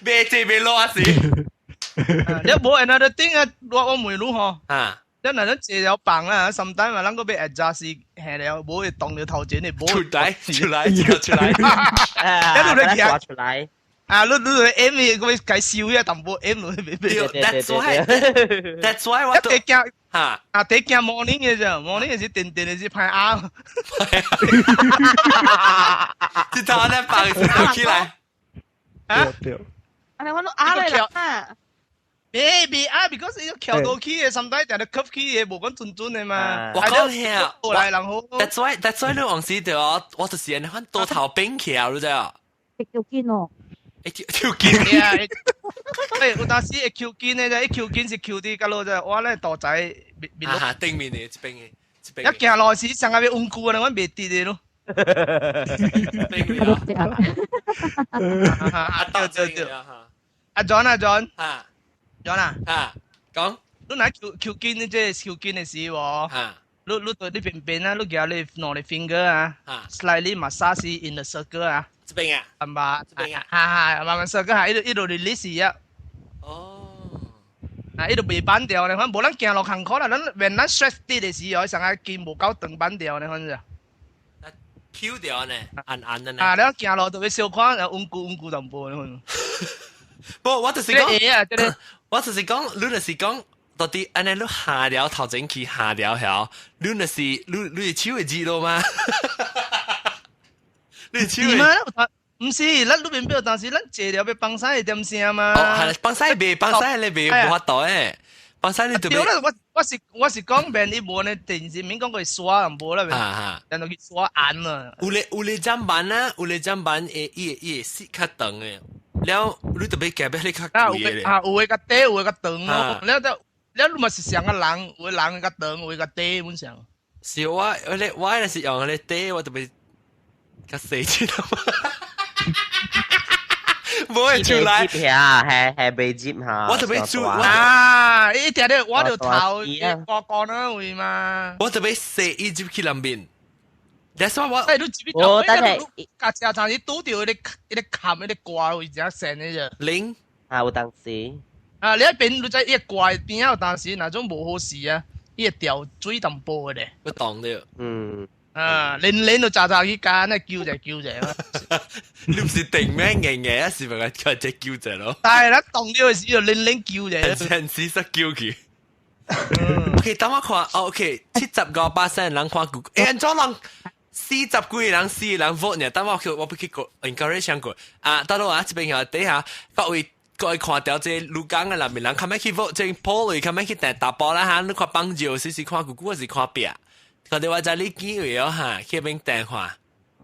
袂坐袂落啊是。你無 another thing 啊，我問你吼。啊。咱若咱坐了放啦，sometimes 嘛，咱閣欲 adjust 下了，無會動著頭前的，無出來出來出來。你來徛出來。啊！你 M 個欲該收遐淡薄 M 落去袂袂。 That's why That's why 我第驚嚇啊！第驚 morning 的啫，morning 的是定定的是歹鴨。這頭咧放是起來。啊？對。啊！我攏鴨來啦。袂袂啊，because 伊翹倒起的，sometimes 定著吸起的，無講準準的嘛。我講聽，來人好。 That's why 你往時對我，我就是按款多頭變起來，你知影？會抽筋哦。會抽筋啊！欸，有當時會抽筋的，一抽筋是抽佇角落啫，我咧大仔面面。啊，頂面的這邊的，這邊。一行路時，上下欲溫久啊，我袂直的咯。頂面啊！啊，對對對。阿 John 啊 John。啊。 John 啊。啊。講。你若抽抽筋，你這抽筋的時無？啊。你對你邊邊啊，你舉你兩個 finger 啊，slightly massage in the circle 啊。這邊啊。係嘛？這邊啊。哈哈，慢慢 circle 下，一路一路 release 啊。哦。啊，伊就袂板掉咧，反無咱行路艱苦啦，咱連咱 stress 啲的時候，上個筋無夠長板掉咧，反正。 Q 掉呢，按按的呢。啊，你行路特別小看，溫久溫久淡薄咧。不，我就是講，啊，這個我就是講，你就是講，到底按呢你下條頭前去下條曉，你那是你你手會知道嗎？你手會？毋是，咱路邊表，當時咱坐了欲放屎會點聲嘛？哦，係放屎袂，放屎你袂無法度誒，放屎你就對啦，我是講免伊無呢電視面講過刷無啦，然後去刷按啊。有咧砧板啊，有咧砧板會伊會絲較長的，了你特別夾欲你較貴的。啊，有的較短，有的較長咯。了了了，你嘛是上個人，有的人較長，有的較短，本上。是我我咧我若是用彼个短，我特別較細隻嘛。無會出來，係係袂接嚇。我特別做啊！伊定咧，我就頭個個那位嘛。我特別細伊入去內面。That's why 我。哎，你入去我等下，架車頭伊拄著彼个彼个坎，彼个掛位正線的啫。零啊，有當時。啊，你一邊你在伊個掛邊仔有當時，若種無好勢啊，伊會掉水淡薄的咧。我當了。嗯。啊，連連都早早去加，那叫者叫者。你毋是定咩硬硬啊？是咪個只叫者咯？但係咱動了的時就連連叫者。真是識叫佢。OK，等我看，OK，75%人看 Google，欸，按怎人40幾人4人 vote 呢？等我去，我欲去個 encourage 過。啊，等落啊，這邊啊，底下各位各位看著這鹿港的內面人，較欲去 vote，這 poll 較欲去訂查埔啦哈？你看放尿時是看 Google 還是看壁？看著我知你機會哦哈，去邊訂看。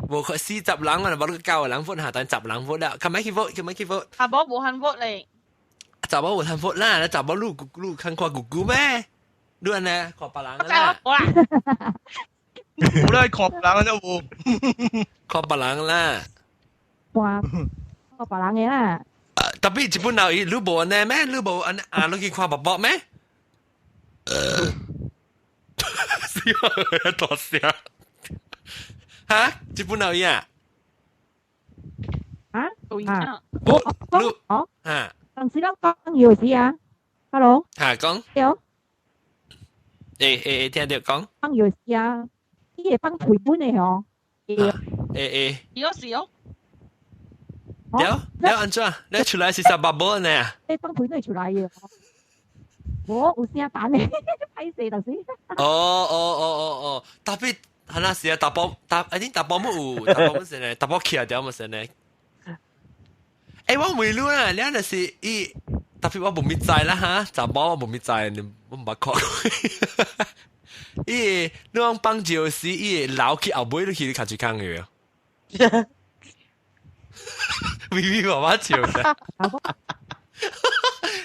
無看40人啊，無你9個人 vote 下，等10人 vote 了，較欲去 vote，較欲去 vote。查某無肯 vote 咧。查某無肯 vote 啦，查某你你肯看 Google 咩？你按呢看別人啦。無啦。無啦，看別人就無。看別人啦。哇，看別人的啦。特別日本老伊，你無按呢咩？你無按呢啊？你去看爸爸咩？死我！大聲。哈？日本老伊啊？啊？啊？我你哦？啊？當時咱講有時啊，Hello。哈講。對。欸欸欸，聽著講。放藥時啊，伊會放賠本的吼。欸欸。是哦是哦。了了按怎？你出來是啥八寶呢？你放賠本出來的。無有聲彈的，歹勢就是。哦哦哦哦哦，特別係那時啊，查埔查，I think 查埔冇有，查埔冇先呢，查埔起來掉冇先呢。欸，我問你啊，你若是伊，特別我無物知啦哈，查某我無物知，你我毋捌看過。伊你講放尿時，伊會流去後尾，你去較一空嘅。微微媽媽笑的。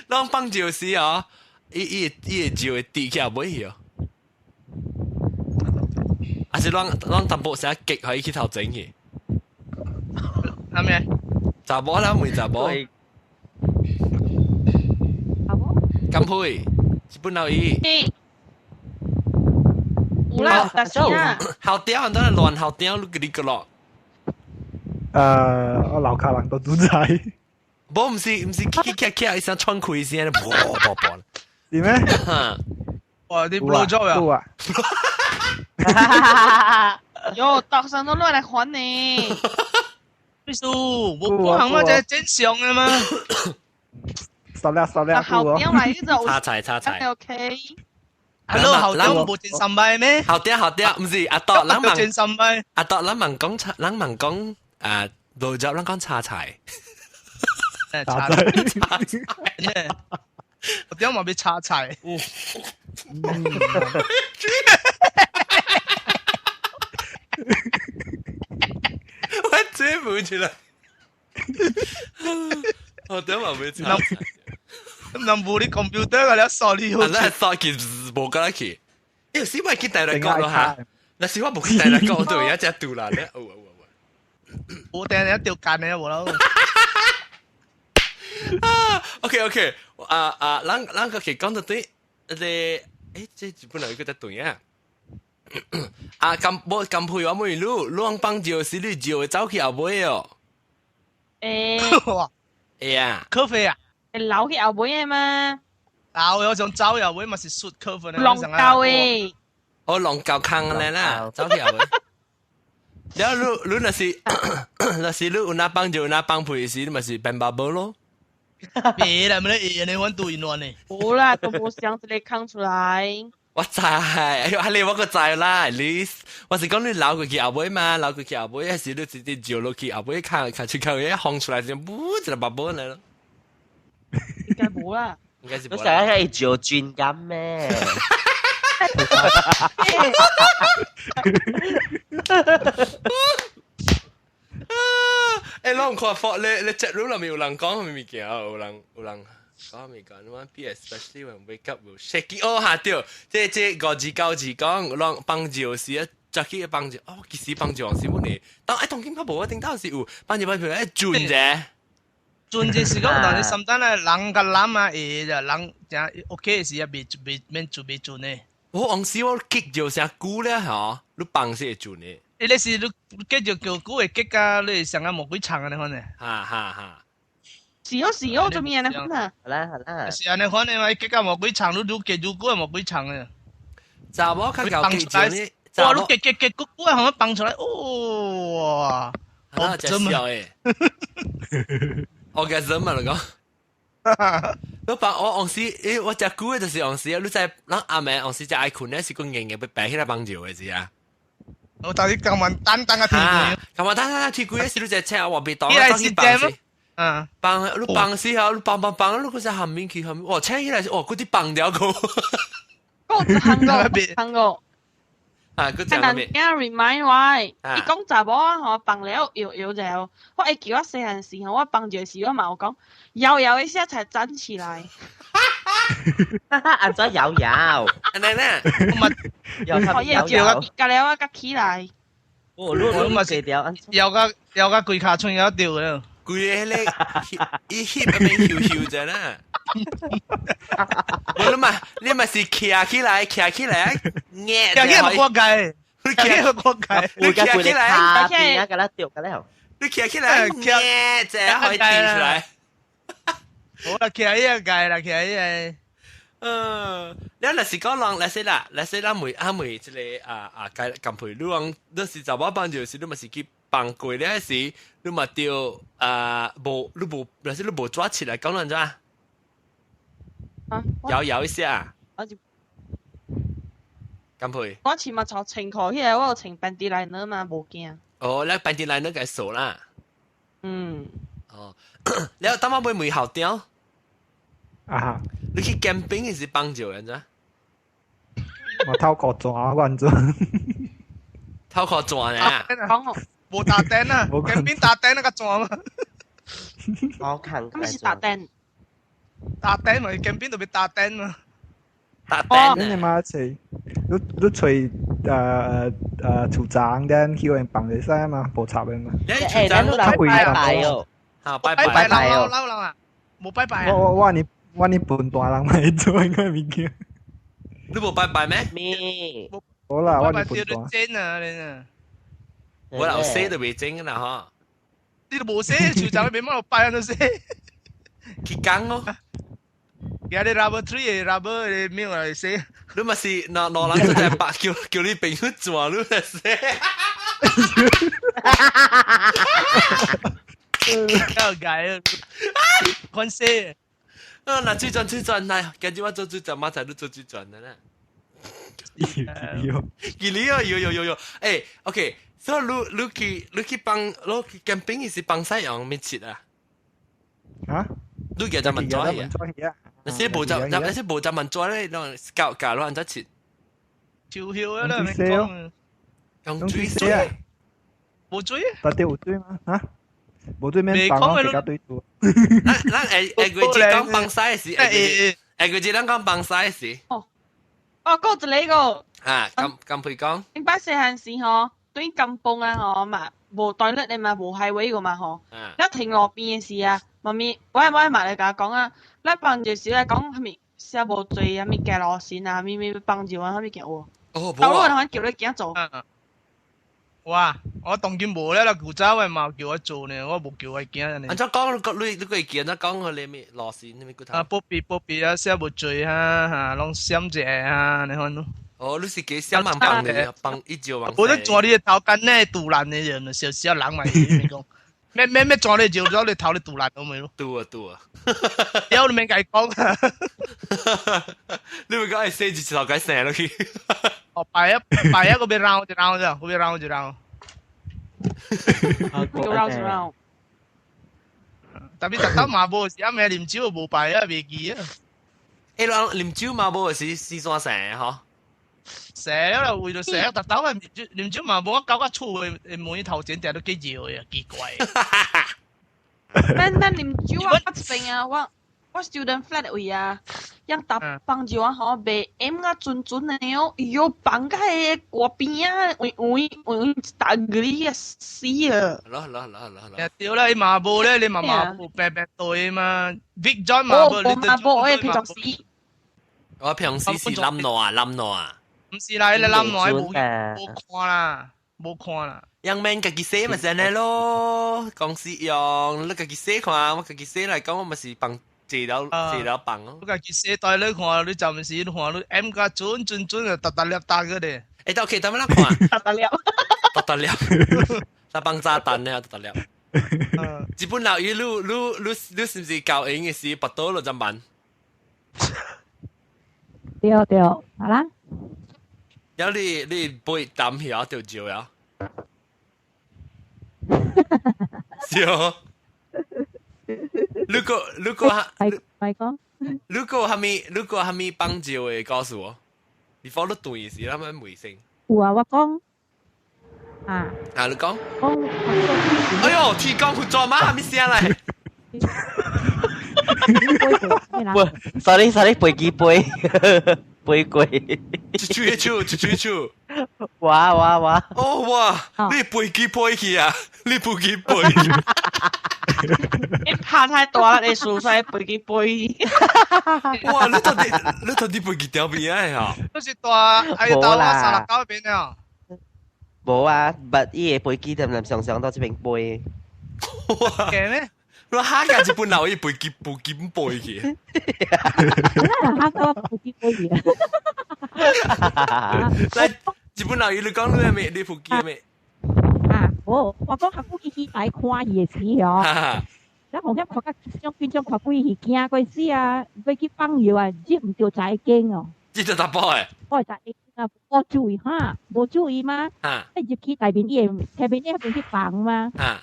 你講放尿時哦，伊伊伊尿會滴去後尾去哦。還是攏攏淡薄聲激予伊去頭前去？係咩？查某啦，問查某。查某。甘佩，日本老伊。有啦，但是啊。後雕很多人亂後雕，你你個咯。我樓下人都主宰。無，毋是毋是，咔咔咔一聲喘氣聲，啵啵啵。是咩？哇！你 blow job 啊？喲，大聲都亂來還呢。秘書，我不行嘛，這正常的嘛。十了十了，後邊來就炒菜炒菜。 OK。 Hello，後雕無真三擺咩？後雕後雕，毋是阿多，人問真三擺。阿多，人問講炒，人問講啊，老雜人講炒菜。炒菜。炒菜。我點嘛欲炒菜？我這唔出來。我點嘛欲炒菜？人無你 computer 個了，sorry。啊，咱掃去無過來去。欸，是我去台來講咯哈。那是我無去台來講，對，一隻拄啦咧。有有有。無定定掉間的無啦。啊，OK OK，啊啊，咱咱個去講到對，個，欸，這日本人有個在對啊。啊，甘無甘配我問你，你講放尿時你尿會走去後尾哦。欸。會啊。咖啡啊。會流去後尾的嘛？啊，我想走又會嘛是術科分。龍溝誒。哦，龍溝坑咧啦，走去後尾。然後你若是你有哪幫就有哪幫配時，你咪是變 bubble 咯。別啦，沒得你揾對亂呢。冇啦，都冇想這個坑出來。我知，哎呦，你我個知啦，你我是講你留過去後尾嘛，留過去後尾，還是你直接照落去後尾看看出口一放出來就唔一個 bubble 嚟咯。應該冇啦。應該是。你成日係照轉咁咩？欸，我唔看佛，你 chat room 內面有人講咩物件？有人講咩講？我 be especially when wake up will shaking。哦，哈對，這五字九字講，攏幫助是啊，早起幫助，哦，其實幫助是乜呢？當哎當今較無，我頂到是有幫助幫助，哎轉者。轉者是講，但是心等咧人甲攬啊，會就人真 OK 時啊，未未免做未轉呢。我往時我結就成久咧嗬，你放是會轉的。你是你結就叫久會結啊，你上啊無幾長啊，你看呢？哈哈哈。是哦是哦，做咩呢？款啊？好啦好啦。是按呢款的嘛，結甲無幾長，你愈結愈久無幾長的。查某較夠結就呢？哇！你結結結久久啊，放出來，哇！好真笑誒。我嘅什麼嚟講？你放我往時，欸，我食久的就是往時啊！你知咱阿妹往時食愛睏咧，是講硬硬被白起來幫助的是啊。我到底今晚單單個天鬼，今晚單單天鬼時，你只車我別當，當去放死。嗯，放你放死後，你放放放，你嗰只下面去下面，哇！車起來是哦，嗰啲放掉個。個行個行個。啊，佢講咩？人 remind 我，伊講查某啊吼，放了搖搖就，我會記我細漢時吼，我放住時我嘛有講，搖搖一下才站起來。按怎搖搖？按呢呢？我搖搖，隔了我才起來。我我嘛是掉，搖甲搖甲規跤穿了掉了。規個咧，伊翕一邊搖搖者啦。無你嘛，你嘛是徛起來，徛起來，徛徛起來過界，徛起來過界，你徛起來，徛起來，佮掉佮了。你徛起來，徛者可以跳出來。好啦，徛起來界啦，徛起來。嗯，你若是講人，若是啦，若是咱妹阿妹這個啊啊，該近陪你講，你是查某幫就是，你嘛是去放過了時，你嘛著啊無，你無，若是你無抓起來，講按怎？搖搖一下。我就。干配。我起碼從穿褲起來，我有穿 panty liner 嘛，無驚。哦，你 panty liner 該數啦。嗯。哦，你當我買校長。啊！你去 camping 是幫助人咋？我透過轉我按怎？透過轉啊？講哦。無打燈啊！camping 打燈那個轉嘛。我看。咁是打燈。打燈嘛，camping 特別打燈嘛。打燈。你嘛找，你找厝長啲叫人放會使嘛，無插的嘛。欸，咱來拜拜哦。好，拜拜拜拜老老人啊，無拜拜啊。我你笨大人咪做應該物件。你無拜拜咩？咩？好啦，我你笨大。真啊，你啊。我老死都未整啦嗬。你都無死，厝長你別乜拜都死。去講咯。今日 rubber tree rubber 的廟來死。你嘛是那那人就在白叫叫你朋友轉你來死。要改，看死。啊，那水轉水轉來，今日我做水轉，馬仔你做水轉的啦。有，記你哦，有有有有，欸，OK，所以你去幫你去 camping 是幫晒用咩切啊？啊？你記得問咗啊？那些無就那些無就問咗咧，啷教教啷按怎切？潮曉啊，你講。用水啊？無水啊？到底有水嗎？啊？無對面放我比較對數。咱下下月節講幫晒時，下月節咱講幫晒時。哦，哦，閣一個。啊，咁咁配講。頂擺細漢時吼，對甘榜啊吼嘛，無 toilet 的嘛，無 highway 個嘛吼。咱停路邊的時啊，媽咪，我嘛來共講啊，咱幫就是來講啥物，寫無濟啥物加路線啊，啥物物幫助啊，啥物件有。哦，無。到尾人叫你囝做。哇！我當今無咧啦，舊早嘅嘛叫我做呢，我無叫我驚呢。按怎講？你會記按怎講？佢你咩路線？你咩骨頭？啊，保庇保庇啊，寫無罪啊，嚇，攏閃者啊，你看咯。哦，你是幾閃萬放的？放一招萬。我都做你頭間呢，杜爛的人，小小人嘛，你講。咩咩咩做你就咗你頭你杜爛到未咯？對啊對啊。屌你免共伊講。你會講係寫住頭解成落去。哦，擺一擺一個別繞一繞啫，個別繞一繞。個繞一繞。特別特登嘛無時，暗暝啉酒無擺啊，袂記啊。欸，人啉酒嘛無是四山成嗬？成啦，為咗成特登係啉酒嘛無，我搞個厝的門頭前定都幾熱的，奇怪。咱咱啉酒啊，我這邊啊，我 student flat 位啊，樣搭放酒啊，吼，袂淹啊，準準的哦，喲，放甲彼個邊啊，位位位一大個啊死啊！好啦好啦好啦好啦。對啦，伊嘛無咧，你嘛嘛無白白對嘛，Big John 嘛無，你嘛無，我平常時。我平時是冧挪啊，冧挪啊。毋是啦，伊個冧挪無無看啦，無看啦。樣免家己洗咪真係咯，公司用你家己洗看，我家己洗來講，我咪是放借了借了放咯。你家己洗袋你看，你暫時你看你 M 甲準準準啊，逐逐粒打個咧。欸，得 OK，等下看。逐逐粒。逐逐粒。打放炸彈咧，逐逐粒。日本老伊，你你你你是毋是教英的時，拔刀落怎辦？對對，好啦。有你你背擔起啊，就照啊。是哦。如果如果係係講，如果蝦米如果蝦米幫助的告訴我，你放你對時，咱們微信。有啊，我講啊。啊，你講。講。哎呦，天公佛祖媽，蝦米聲來？喂，sorry sorry，飛機飛飛過。一手一手，一手一手。哇哇哇！哦哇！你飛機飛去啊？你飛機飛？你拍太大啦，你輸晒飛機飛。哇！你到底飛機掉邊啊？都是大，哎呀，大我39邊啊。無啊，捌伊个飛機點點常常到這邊飛。哇！嘅咩？我下架日本佬伊飛機飛機飛去。哈個飛機飛去。來，日本佬伊你講你咩？你飛機咩？啊，我講客戶去來看伊的時哦。然後我看較將邊將看鬼去驚過死啊，欲去放藥啊，入毋著財經哦。這就查埔的。我財經啊，無注意哈，無注意嘛。啊。入去大面伊會前面伊邊去放嘛。啊。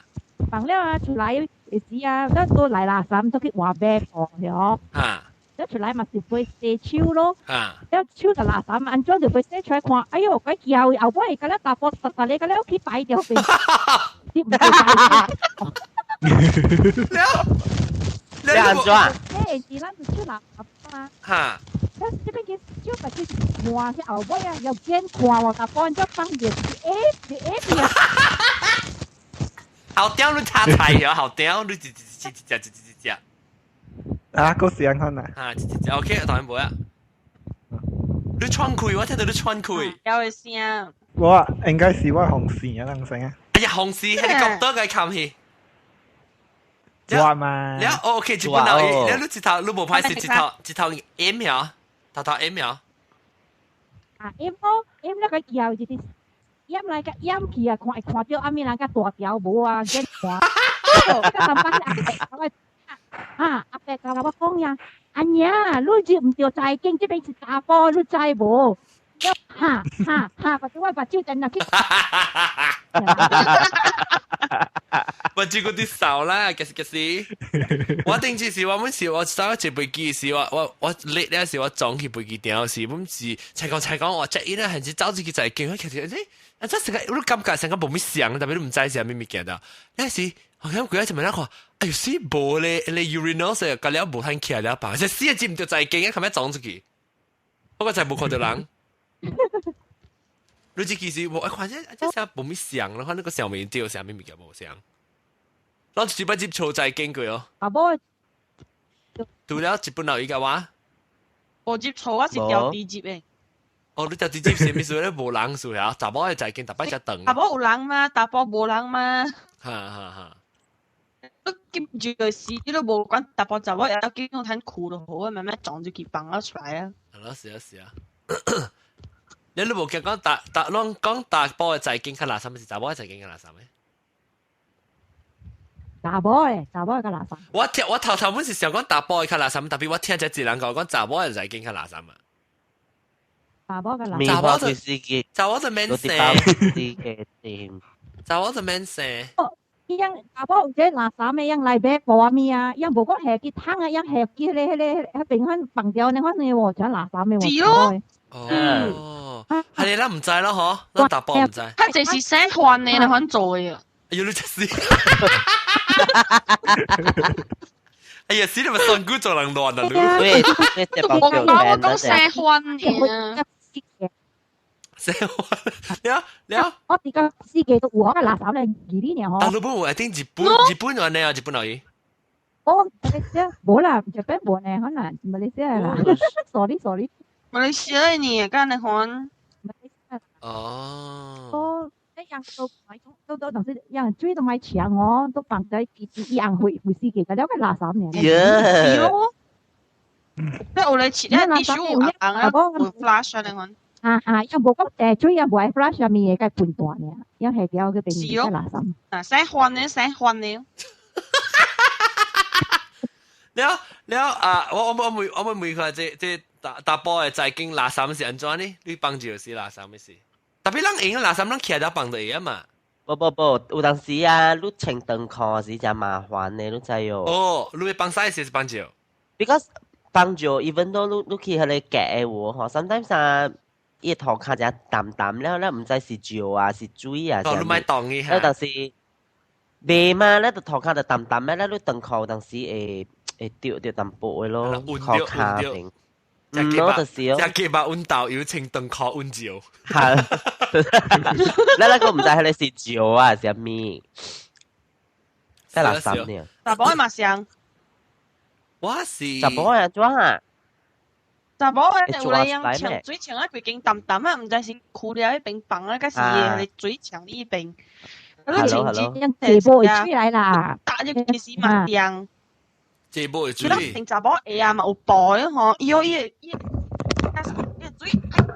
放了啊，出來的時啊，咱都來垃圾都去換白布喲。啊。了出來嘛是會洗手咯。啊。了手就垃圾安怎就會洗出來看，哎喲，鬼叫後尾甲了查埔實實咧，甲了去擺掉邊。你毋對了。你安怎？欸，是咱就手垃圾嘛。哈。咱這邊去手把去換去後尾啊，又見看喎，查埔安怎放著是欸是欸邊啊。後屌你炒菜喲，後屌你一一一一隻一一隻。啊，個時間看啊。啊，一一隻 OK，當然無啊。你喘氣，我聽到你喘氣。有個聲。我應該是我紅線啊，兩聲啊。哎呀，紅線，係你咁多個冚去。我嘛。了 OK，日本佬，了你一頭你無歹勢，一頭一頭 M 呀，頭頭 M 呀。啊 M 咯，M 那個叫就是。閹來個閹去啊，看會看到阿咪人個大條無啊，見看。個三班阿伯，啊阿伯甲我講呀，阿娘，你入毋著財經，這邊是查埔，你知無？哈哈哈！目睭我目睭陣去。目睭嗰啲瘦啦，其實其實，我頂次是我本是我走坐飛機時，我叻咧時我撞去飛機頂時，本是才講才講我 check in 咧，還是走出去在見，其實誒，啊這成個我感覺成個無咩像，特別你毋知是啥物物件的。那時好像幾日就問我看，哎呦死無咧，咧 urinal 成個了無通起來了吧？這死接毋著在見，啊，後尾撞出去，我個就無看到人。你這其實我看這這啥無咩像咯，看那個上面掉啥物物件無像。攞一擺接錯在經過哦。啊無。除了日本佬伊個話，無接錯，我是調低接的。哦，你就直接是咩事咧？無人數啊，查某嘅在見，逐擺才長。查某有人嘛，查甫無人嘛。哈哈哈。你接住個時，你都無管查甫查某，會當叫用趁褲就好啊，慢慢撞住佢放咗出來啊。係咯，是啊，是啊。你無驚講查查，攏講查埔的財經較垃圾，是查某的財經較垃圾咩？查某的，查某的較垃圾。我聽我頭頭本是想講查埔的較垃圾，特別我聽這一人講講查某的財經較垃圾嘛。查某較垃圾。查某就查某就免生。查某就免生。哦，伊樣查某有這垃圾的，樣來買無物啊，樣無講下去桶啊，樣下去彼個彼個彼邊款放掉，那款的喎，真垃圾的喎。是咯。哦，係你咱毋知咯，嗬，咱查埔毋知。較濟是洗番的，那款做的。哎呦，你真是！哎呀，死你咪信古做人亂啊！你，我講我講洗番的。洗番，了了。我而家四季都有我垃圾咧，二呢年嗬。大陸本有，一定日本日本有呢啊，日本有。哦，馬來西亞無啦，日本無呢，可能馬來西亞啦。Sorry sorry。馬來西亞呢，敢那款。哦。哦，一樣都買，都都當時樣水都買強哦，都放在一樣會會死嘅，了個垃圾呢。是咯。你有來切，你必須有紅啊，有 flash 啊，那款。啊啊，又無講水也無愛 flash 啥物的，該分段呢，樣下掉去變成垃圾。啊，洗番呢，洗番呢。了了啊！我我我問我問佢，這這查查埔的財經垃圾是按怎呢？你幫助是垃圾咩事？特別咱用垃圾，咱徛在放就會啊嘛。無無無，有當時啊，你穿長褲是誠麻煩的，你知哦。哦，你會幫洗是幫助？Because 幫助，even though 你你去彼個隔的喎，吼，sometimes 啊，伊塗跤誠澹澹了，咱毋知是尿啊是水啊。哦，你莫動伊哈。但是袂嘛，咱就塗跤就澹澹了，咱你長褲有當時會會著著淡薄的咯，褲跤邊。嗯，咯就是哦。食雞肉溫豆油穿長褲溫尿。係。咱咱個毋知彼個是尿啊，是啥物？在垃圾呢？查某的嘛像。我是。查某的按怎啊？查某的有咧樣牆水牆啊，規間澹澹啊，毋知是枯了彼邊放啊，抑是彼個水牆彼邊。你穿這波會出來啦。打入其實嘛涼。這波會水。佢查某鞋啊嘛有布的吼，伊哦伊個伊個水愛久，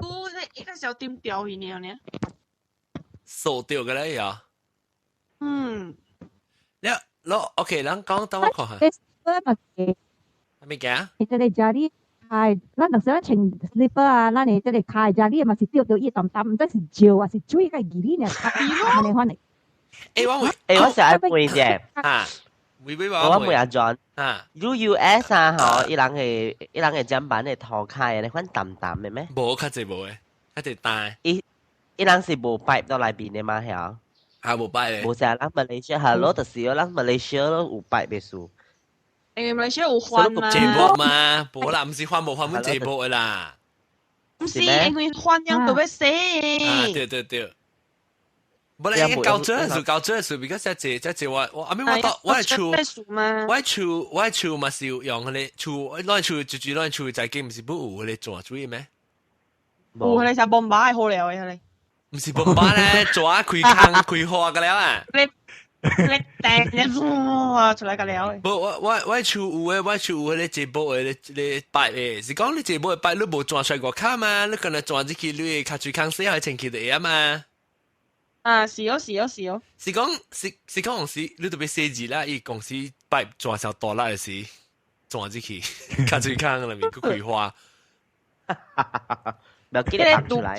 一個小點掉去爾爾。掃掉個咧呀。嗯。了，咯，OK，咱講等我看下。係咩嘅？這個家裡。係，咱當時咱穿 slipper 啊，咱的這個跤遮你嘛是掉掉伊澹澹，毋知是尿還是水個義呢？按呢款的。欸，我欸，我想愛問一下。啊，問我問阿 John。啊。你 US 啊，吼，伊人的伊人的砧板的塗跤的，款澹澹的咩？無，較濟無的，較濟焦。伊伊人是無 pipe 到內面的嗎？曉？啊，無 pipe 的。無啥，咱馬來西亞 hello，就是咱馬來西亞攏有 pipe 的數。因為馬來西亞有番嘛？這波嘛，無啦，毋是番無番，阮這波的啦。毋是，因為番樣都欲洗。啊，對對對。無啦，應該交水數，交水數，比較這這這我我阿咪我到我的厝，我的厝我的厝嘛是有用彼個厝，咱厝就住咱厝在間，毋是不有彼個泉水咩？有彼個啥bomba好料的彼個。毋是bomba咧，泉開空開花個了啊！你你掟你哇出來個了。無我我我厝有的，我厝有彼個這波的咧擺的，是講你這波的擺，你無鑽出來外口嘛？你可能鑽入去，你跤水空洗下清氣就會啊嘛。啊，是哦，是哦，是哦。是講是是講公司，你特別設計啦，伊公司擺鑽小大力的時，鑽入去，跤水空裡面去開花。不要記得放出來。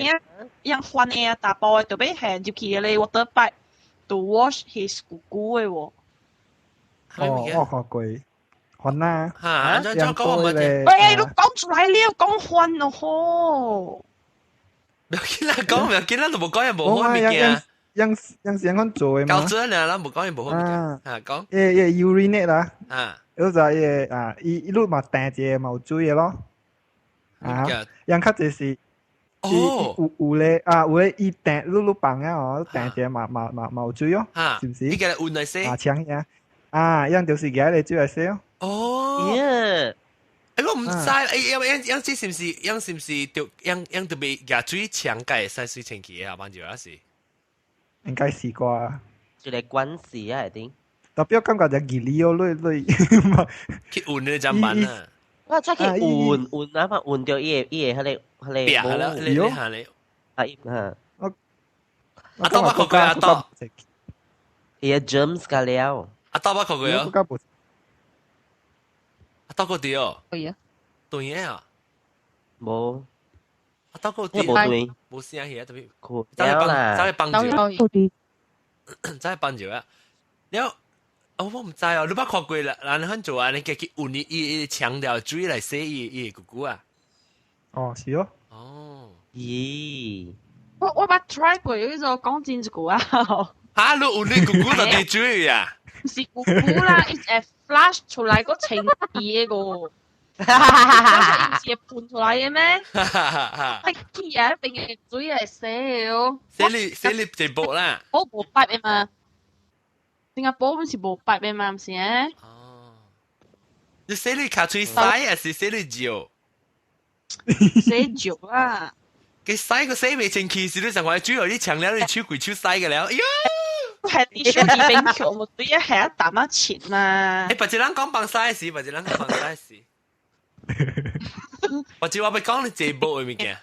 樣番的啊，查埔的特別係入去个 water pipe to wash his 姑姑的喎。哦，我看過，番啊。嚇，怎怎講我冇聽。喂，你講出來了，講番咯吼。不要緊啦，講不要緊啦，都無講也無好物件。樣樣是按怎做的嘛？搞做了，咱無講也無好物件。啊，講。伊伊 urinate 啦。啊。你知伊啊，伊伊路嘛掟一個嘛有水的咯。啊，樣較濟是。哦，有有咧啊，有咧伊掟你你放啊哦，掟一個嘛嘛嘛嘛有水哦，是毋是？你叫伊換來洗。啊，搶呀！啊，樣就是舉來水來洗哦。哦。耶！我毋知，欸，樣樣這是毋是樣是毋是就樣樣特別舉水牆蓋會使水清氣啊？幫就還是？應該是啩。一個關係啊，一定。特別我感覺就義理哦，你你去換你就慢啊。我出去換換啊嘛，換掉伊個伊個彼個彼個。壁啦，你你下你。啊，嚇。阿多捌看過阿多。伊個 germs 個了。阿多捌看過哦。阿多個對哦。對啊。對啊。無。阿多個對。無對。無聲去啊，特別。走去幫，走去幫住。走去幫住啊！了，我毋知哦，你捌看過啦？人很做啊，你叫去換伊伊強調水來洗伊伊個姑姑啊？哦，是哦。哦。咦？我捌 try 過，有一個講真一句啊。嚇！你換你姑姑就滴水啊？毋是姑姑啦，伊會 flash 出來個清氣的個。哈是會噴出來的咩？係氣啊，變個水來洗的哦。洗你洗你一步啦。我無捌的嘛。新加坡毋是無捌的嘛，毋是欸？哦。你洗你跤喙洗還是洗你尿？洗尿啦。佢洗個洗袂清氣，是你上塊主要你搶了你手規手洗個了，哎呀！係啲手機冰球，我對一係一啖一錢嘛。欸，別一人講放屎時，別一人講放屎時。或者我欲講你這部的物件，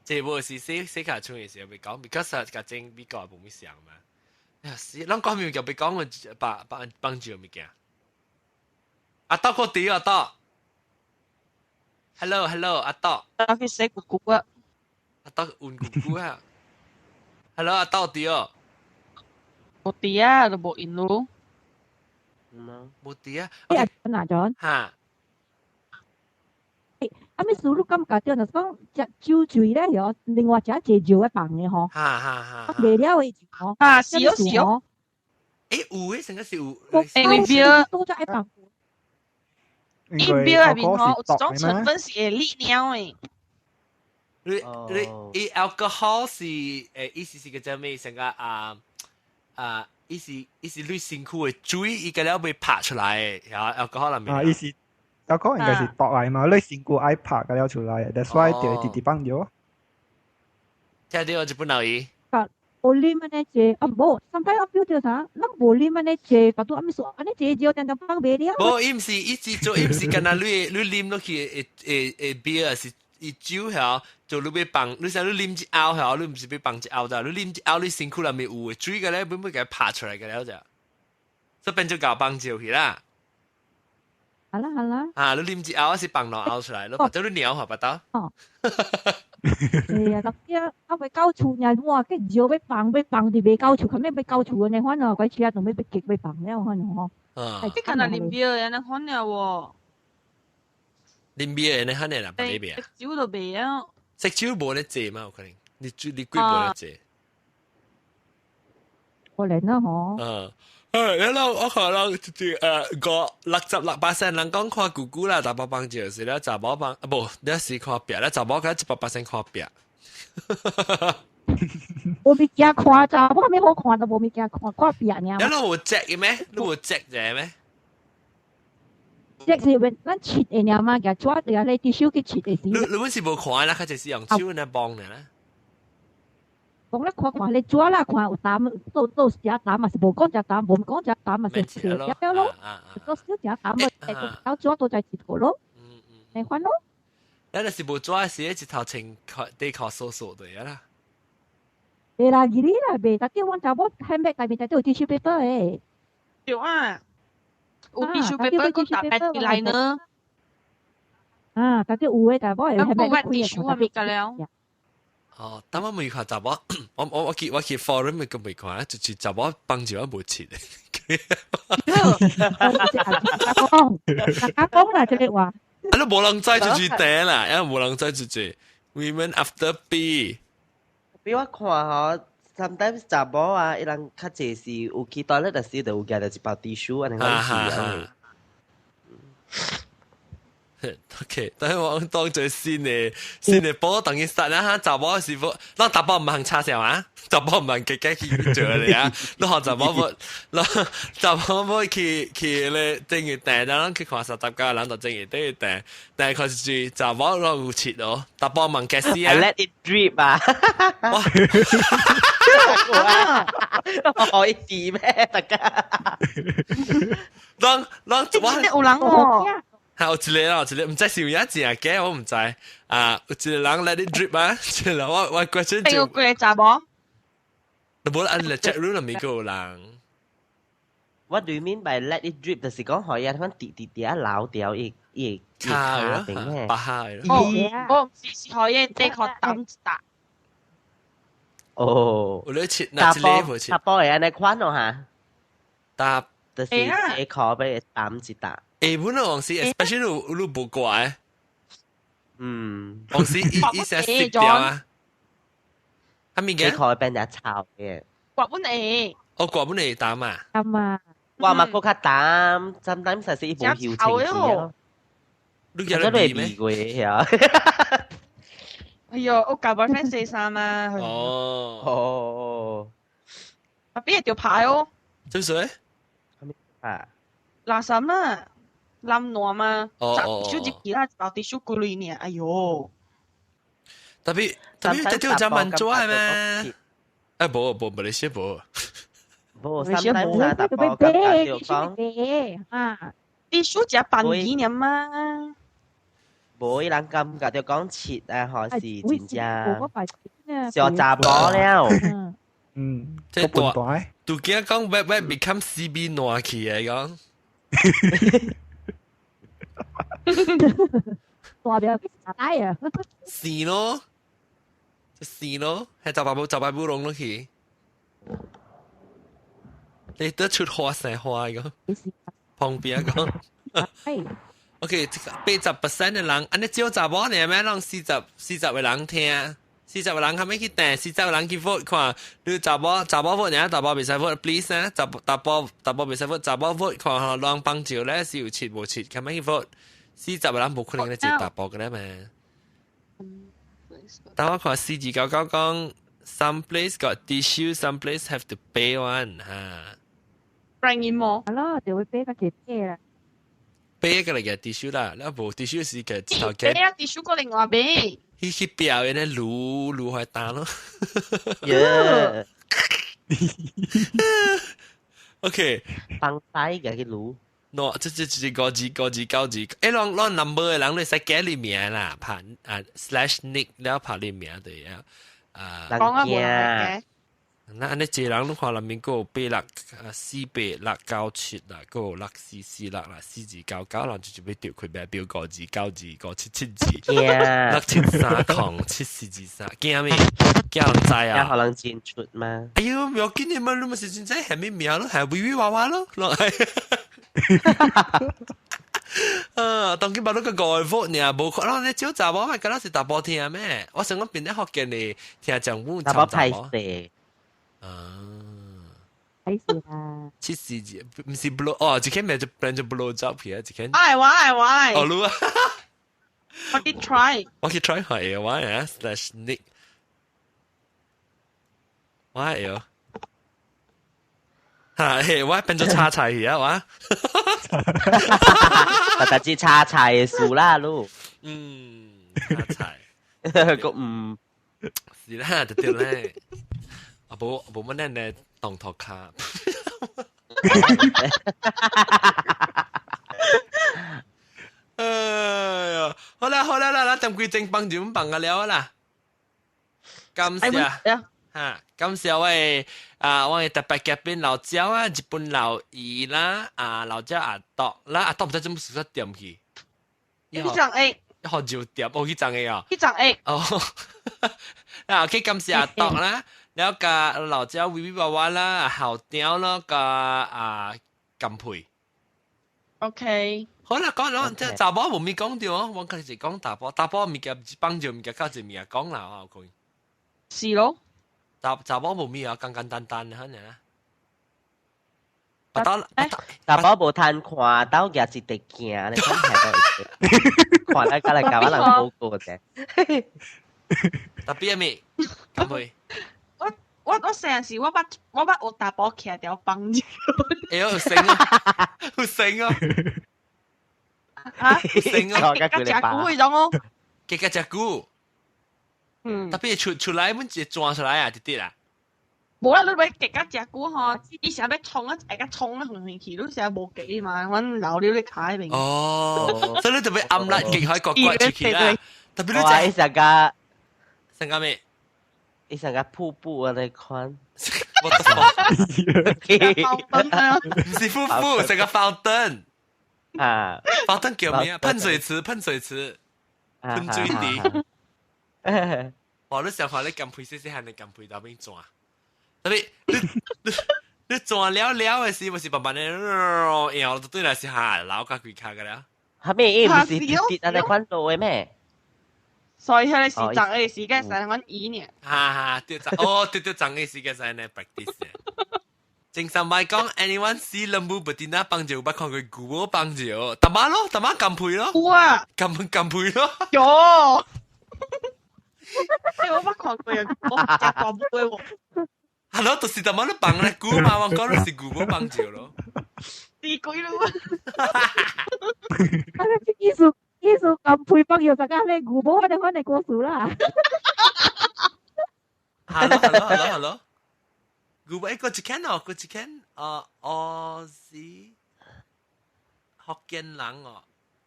這部是洗洗跤喙的時候欲講，because 共前美國無物相嘛。哎呀，死，咱講物件欲講個幫幫幫助物件。阿豆個佇阿豆，Hello Hello 阿豆。我去洗姑姑啊。阿豆問姑姑啊。Hello 阿豆佇哦。無佇啊，都無應咯。無佇啊。欸，阿 John。哈。啊，咪輸入感覺到，若是講食酒醉咧，嗬，另外食一個尿的放的吼。哈哈哈。袂了的吼。啊，是哦是哦。欸，有誒，成個是有。欸，beer 多咗愛放。伊 beer 內面吼，有一種成分是會利尿的。你你伊 alcohol 是誒，意思是個叫咩？成個啊啊，伊是伊是你身軀的水，伊個了會拍出來的，然後 alcohol 內面。啊，伊是 alcohol 應該是毒來嘛，你身軀愛拍個了出來，that's why 就直直放尿。聽到日本老姨。無啉按呢濟，啊無，sometimes 我 feel 到啥，咱無啉按呢濟，巴肚按咪說按呢濟尿，定定放袂了。無，伊毋是伊是做，伊毋是干焦你你啉落去會會會 beer 是伊酒曉，就你欲放，你想你啉一甌曉，你毋是欲放一甌咋？你啉一甌，你身軀內面有的水個咧，欲共拍出來個了就，所以變做𠢕放尿去啦。好啦好啦。啊，你啉一甌是放兩甌出來，你把這你尿下巴肚。哦。係啊，咁啊，啊欲到厝爾，哇，個尿欲放欲放佇袂到厝，後尾欲到厝呢，反正鬼車仲欲欲激欲放了，反正吼。啊。你敢若啉 beer 按呢款了喎。啉 beer 按呢款的啦，別別。食酒都袂啊。食酒無咧濟嘛，有可能。你酒你幾無咧濟。可能啊，吼。嗯。誒，你諗我看人就是五六十六巴仙人講看姑姑啦，查某放尿是咧查某放，啊無，你是看壁咧，查某佮100%看壁。無物件看，查某啥物好看都無物件看，看壁爾。你攏有隻嘅咩？你有隻者咩？隻是為咱切的爾嘛，舉紙佇咧滴手去切的時。你你本是無看啦，較濟是用手來幫的啦。講咧看看咧紙啦，看有膽做做食膽嘛，是無講食膽，無講食膽嘛是切了咯，做少食膽嘛，會紙都在切過咯，你看咯。咱若是無紙時，一頭穿底褲縮縮對啊啦。對啦，二你啦，袂，但係阮查某 handbag 內面內底有 tissue paper 的。對啊，有 tissue paper 閣搭 panty liner。啊，但係有的，但係我會 handbag 開的，特別了。哦，但我未看查某，我我我去我去 forum 咪咁未看，就是查某幫住我無切。大家講，大家講啦，這個話。啊，你無人知就是第啦，因為無人知就是 women after pee。比我看吼，sometimes 查某啊，伊人較濟是有去 toilet 的時就有舉著一包 tissue 按呢款是啊。OK，等我當做新的波，等於實啦哈，查某是否，咱查某毋通插上啊？查某毋通加加去做咧啊！你學查某無，你查某無去咧正月訂，咱去看30個人就正月等於訂，但係佢是查某攏有切哦，查某問嘅事啊，I let it drip 啊！哇！可以點咩？大家？當當我有人喎。係有一個啦，有一個毋知是有影正假，我毋知。啊，有一個人 let it drip 啊，一個我 question 就。邊個幾個查某？你無按咧 chat room 內面個有人。 What do you mean by let it drip？就是講可以啊，佢滴滴滴啊流掉伊伊卡咯，白下咯。哦，哦，是可以的確抌一打。哦。有咧切，那一個無切。查埔會按呢款咯哈。搭。就是一箍俾抌一打。欸，本來往時，especially 你無掛，往時伊成濕掉啊。啊物件？一箍變成臭嘅。掛本會。哦，掛本會淡啊。淡啊。掛嘛，閣較淡，sometimes 實是伊無休清氣咯。你叫你味咩？過呀。哎喲，我教 boyfriend 洗衫啊。哦。哦。啊，邊個條牌哦？做水？啊。垃圾啦。冧爛嘛，哦手一其他包啲手過濾呢，哎喲！特別特別，這條就蠻做係咩？哎，無無無，你寫無？無，三單三大包感覺就講啊，啲手食半幾年嘛？無，伊人感覺就講切啊，還是真正小查埔了。這大，杜驚講wet wet become CB 爛去的講。大表啥帶啊？是咯，是咯，係十八步攏落去。你得出花生花個，旁邊講。OK，80% 的人，按呢少查某呢咩？攏40個人聽，40個人後尾去訂，40個人去 vote 看，你查某 vote 呢？查某袂使 vote please 啊！查某袂使 vote，查某 vote 看吼，人幫照咧是有切無切，後尾去 vote。40個人無可能咧一查埔嘅咧嘛。但我看4299講，some place got tissue, some place have to pay one 嚇。 Bring in 冇。係咯，就會俾個姐姐啦。 pay 個嚟嘅 tissue 啦，你無 tissue 是嘅頭家。俾啊 tissue 過另外俾。去表嘅咧，滷滷開單咯。耶。 OK。放西嘅去滷。喏，這五字五字九字，欸，攏 number 的人你使改你名啦，拍啊 /nick 了拍你名對啊。啊。講啊，無人那按呢一個人攏看內面閣有八六啊四八六九七啦，閣有6446啦，4299，人就就欲著開名表52925772，67307423，驚咩？驚人知啊？驚予人認出嘛？哎喲，無要緊的嘛，你嘛是真知係咩名咯，係微微娃娃咯，咯係。啊，當今把那個外國爾，無可能你少查某咪敢若是查埔聽咩？我想講變咧福建的聽講母查某歹勢。啊，歹勢啦。74，毋是 blow 哦，一間咪就變做 blow job 去啊，一間。愛我愛我愛。哦，你啊。我去 try。我去 try 下我啊，/nick。我會哦。嚇嘿，我變做炒菜去啊，我。特特只炒菜的事啦，你。嗯，炒菜。個唔是啦，就對咧。啊，無無乜咱咧當頭卡。哎呀，好啦好啦啦，咱等幾鐘幫就放個了啦。感謝。哈，感謝我的啊，我的特別嘉賓老焦啊，日本老姨啦，啊老焦阿多啦，阿多毋知做麼事點去。去長 A。學酒店，哦去長 A 啊。去長 A。哦，啊，OK，感謝阿多啦，了佮老焦微微娃娃啦，後雕咯，佮啊金佩。 OK。好啦，講講這查某無咪講著哦，我開始講查埔，查埔物件幫助物件較濟物件講啦，我講。是咯。查查某無咪啊，簡簡單單的，可能。巴刀查某無通看到舉一塊鏡，你講係到看得過來共我人報告者。特別係咩？咁會。我成時我捌有查埔徛條放尿。哎呦，有聲啊！有聲啊！啊！聲啊！結甲食久迄種哦。結甲食久。嗯。特別出來，阮一轉出來啊，直直啊。無啦，你欲結甲食久吼，伊成欲衝啊，會甲衝啊，遠遠去，你成無結嘛，阮老了咧跤彼邊。哦，所以你特別暗力極開個骨出去啦。特別你哇！伊成個成個咩？伊成個瀑布啊，你看。 What the fuck？毋是瀑布，成個 fountain。啊，fountain 叫咩啊？噴水池，噴水池，噴水池。哇！你想看你撳配細細漢，你撳配到邊轉？特別你轉了了的時，不是慢慢的，然後就對來是下老甲規跤個了。後面伊毋是直直按呢款路的咩？所以彼個是昨个時間使阮移呢。哈哈，對，哦，對對，昨个時間使呢 practice。正常咪講，anyone see lembu betina 放尿，捌看過牛母放尿，淡仔咯，淡仔撳配咯。有啊。撳撳配咯。有。欸，我捌看過啊，我食大母的喎。係咯，就是淡仔你放咧牛嘛，我講你是牛母放尿咯。死鬼咯！啊，意思意思撳配放尿，大家咧牛母我哋看你故事啦。 Hello hello hello hello。牛母一個一間哦，個一間啊，哦是福建人哦，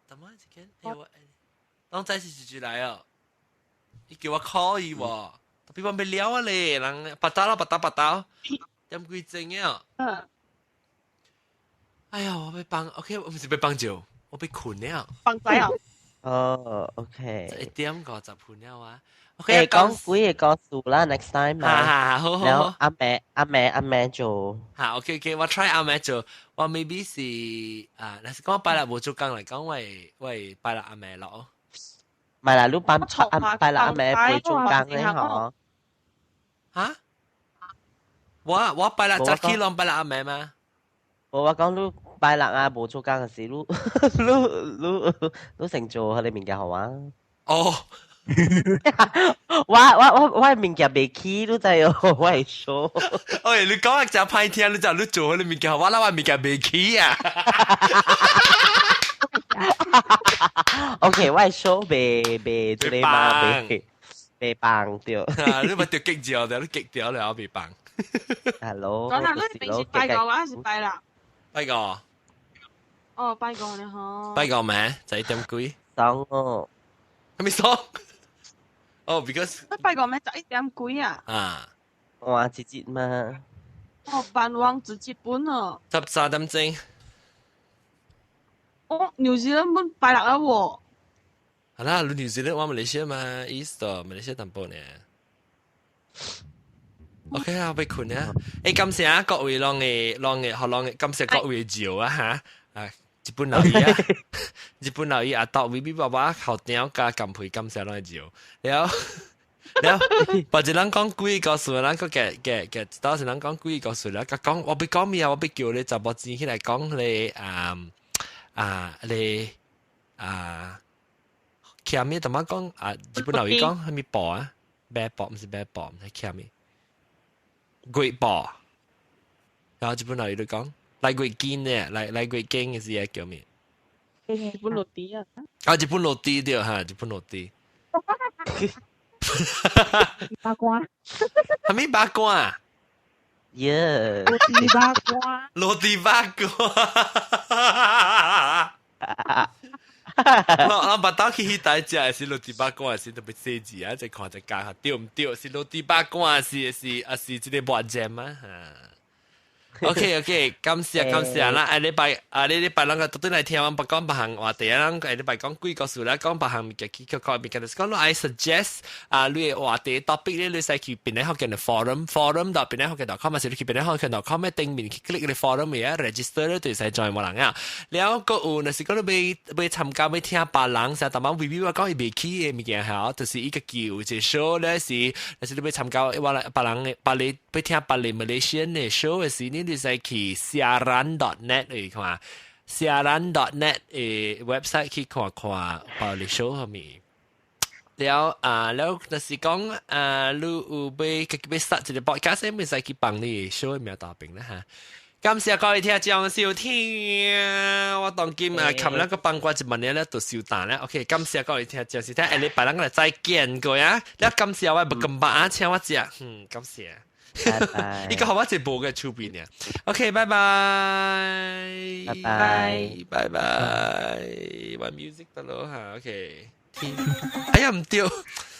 怎麼一間？哎我，當在是一來哦，伊叫我 call 伊喎，特別我欲了啊咧，人八打咯八打八打，點幾鐘啊？嗯。哎呀，我欲放，OK，我毋是欲放尿，我欲睏了。放仔啊！哦，OK。 1點50分了啊。 OK，講幾個故事啦，next time 嘛。哈哈，好好。然後阿妹做。嚇，OK OK，我 try 阿妹做，我 maybe 是啊，若是講拜六無做工來講，我會拜六阿妹落。唔係啦，你拜阿拜六阿妹陪做工咧嗬。嚇？我拜六早起攏拜六阿妹嘛？無我講你拜六啊無做工嘅時，你成做彼个物件好啊？哦。我物件袂起，你知哦？我會說。喂，你講一隻歹聽，你就你做彼个物件，我諗我物件袂起啊。 OK，我會說袂這個嘛，袂放對。你咪掉激掉，你激掉了袂放。 Hello。講啦，你平時拜個還是拜六？拜個。哦，拜個呢嗬。拜個咩？就1點幾？爽哦。係咪爽？哦，because 你拜個咩？就1點幾啊？啊。哇，直接嘛。哦，辦王直接本哦。 13點鐘。哦，紐西蘭本拜六啊喎。係啦，你紐西蘭我馬來西亞嘛，East 馬來西亞淡薄呢。OK 啊，欲睏啊！欸，感謝啊，各位攏的攏的，學攏的，感謝各位照啊嚇啊！日本老姨啊，日本老姨啊，到微微爸爸校長加甘培感謝攏的照，了了，或者人講幾個事，咱個嘅嘅嘅，當時人講幾個事啦，甲講我欲講咩啊？我欲叫你查某錢起來講你啊啊你啊，欠咩？怎麼講啊？日本老姨講啥物布啊？白布毋是白布，毋是欠咩？月布，然後日本老姨就講來月經呢，來月經嘅時叫咩？日本落地啊！啊，日本落地對哈，日本落地。八卦。係咪八卦？耶！落地八卦。落地八卦。我捌到去彼台食的是落地八卦，是特別細緻啊！再看一家對毋對？是落地八卦，是這個抹醬啊？OK OK，感謝感謝啦！下禮拜啊，你禮拜兩個倒轉來聽，我不講別項話題啊，咱下禮拜講幾個事啦，講別項物件，去去物件，就是講你愛 suggest 啊，你的話題 topic 咧，你使去邊個學嘅 forum forum.邊個學嘅 .com，還是你去邊個學嘅 .com 嘅頂面去 click 個 forum 嘅 register 咧，就使 join 我人啊。了閣有，若是講你欲參加欲聽別人，成逐擺微微我講伊袂起的物件嚇，就是伊個叫一個 show 咧是，若是你欲參加我來別人的別個欲聽別個 Malaysian 的 show 的時，你你使去 siaran.net 嚟看，siaran.net 嘅 website 去看看暴力 show 係咪？了啊，了就是講啊，你有欲家己欲 start 一個 podcast，會使去放你 show 嘅名大邊啦嚇。感謝各位聽眾收聽，我當今啊，琴日個放歌一問咧就收檔咧。OK，感謝各位聽眾收聽，下禮拜咱來再見過啊！了感謝我無咁白請我食，嗯，感謝。拜拜。伊個予我一無嘅手邊呢。OK，拜拜。拜拜。拜拜。玩 music 得咯嚇，OK。哎呀，毋對，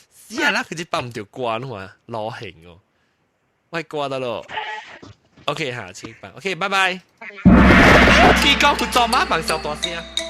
死啊啦！佢只放毋著歌嘛，老型哦。喂，掛得咯。OK 嚇，請放。OK，拜拜。提高做馬放小大聲。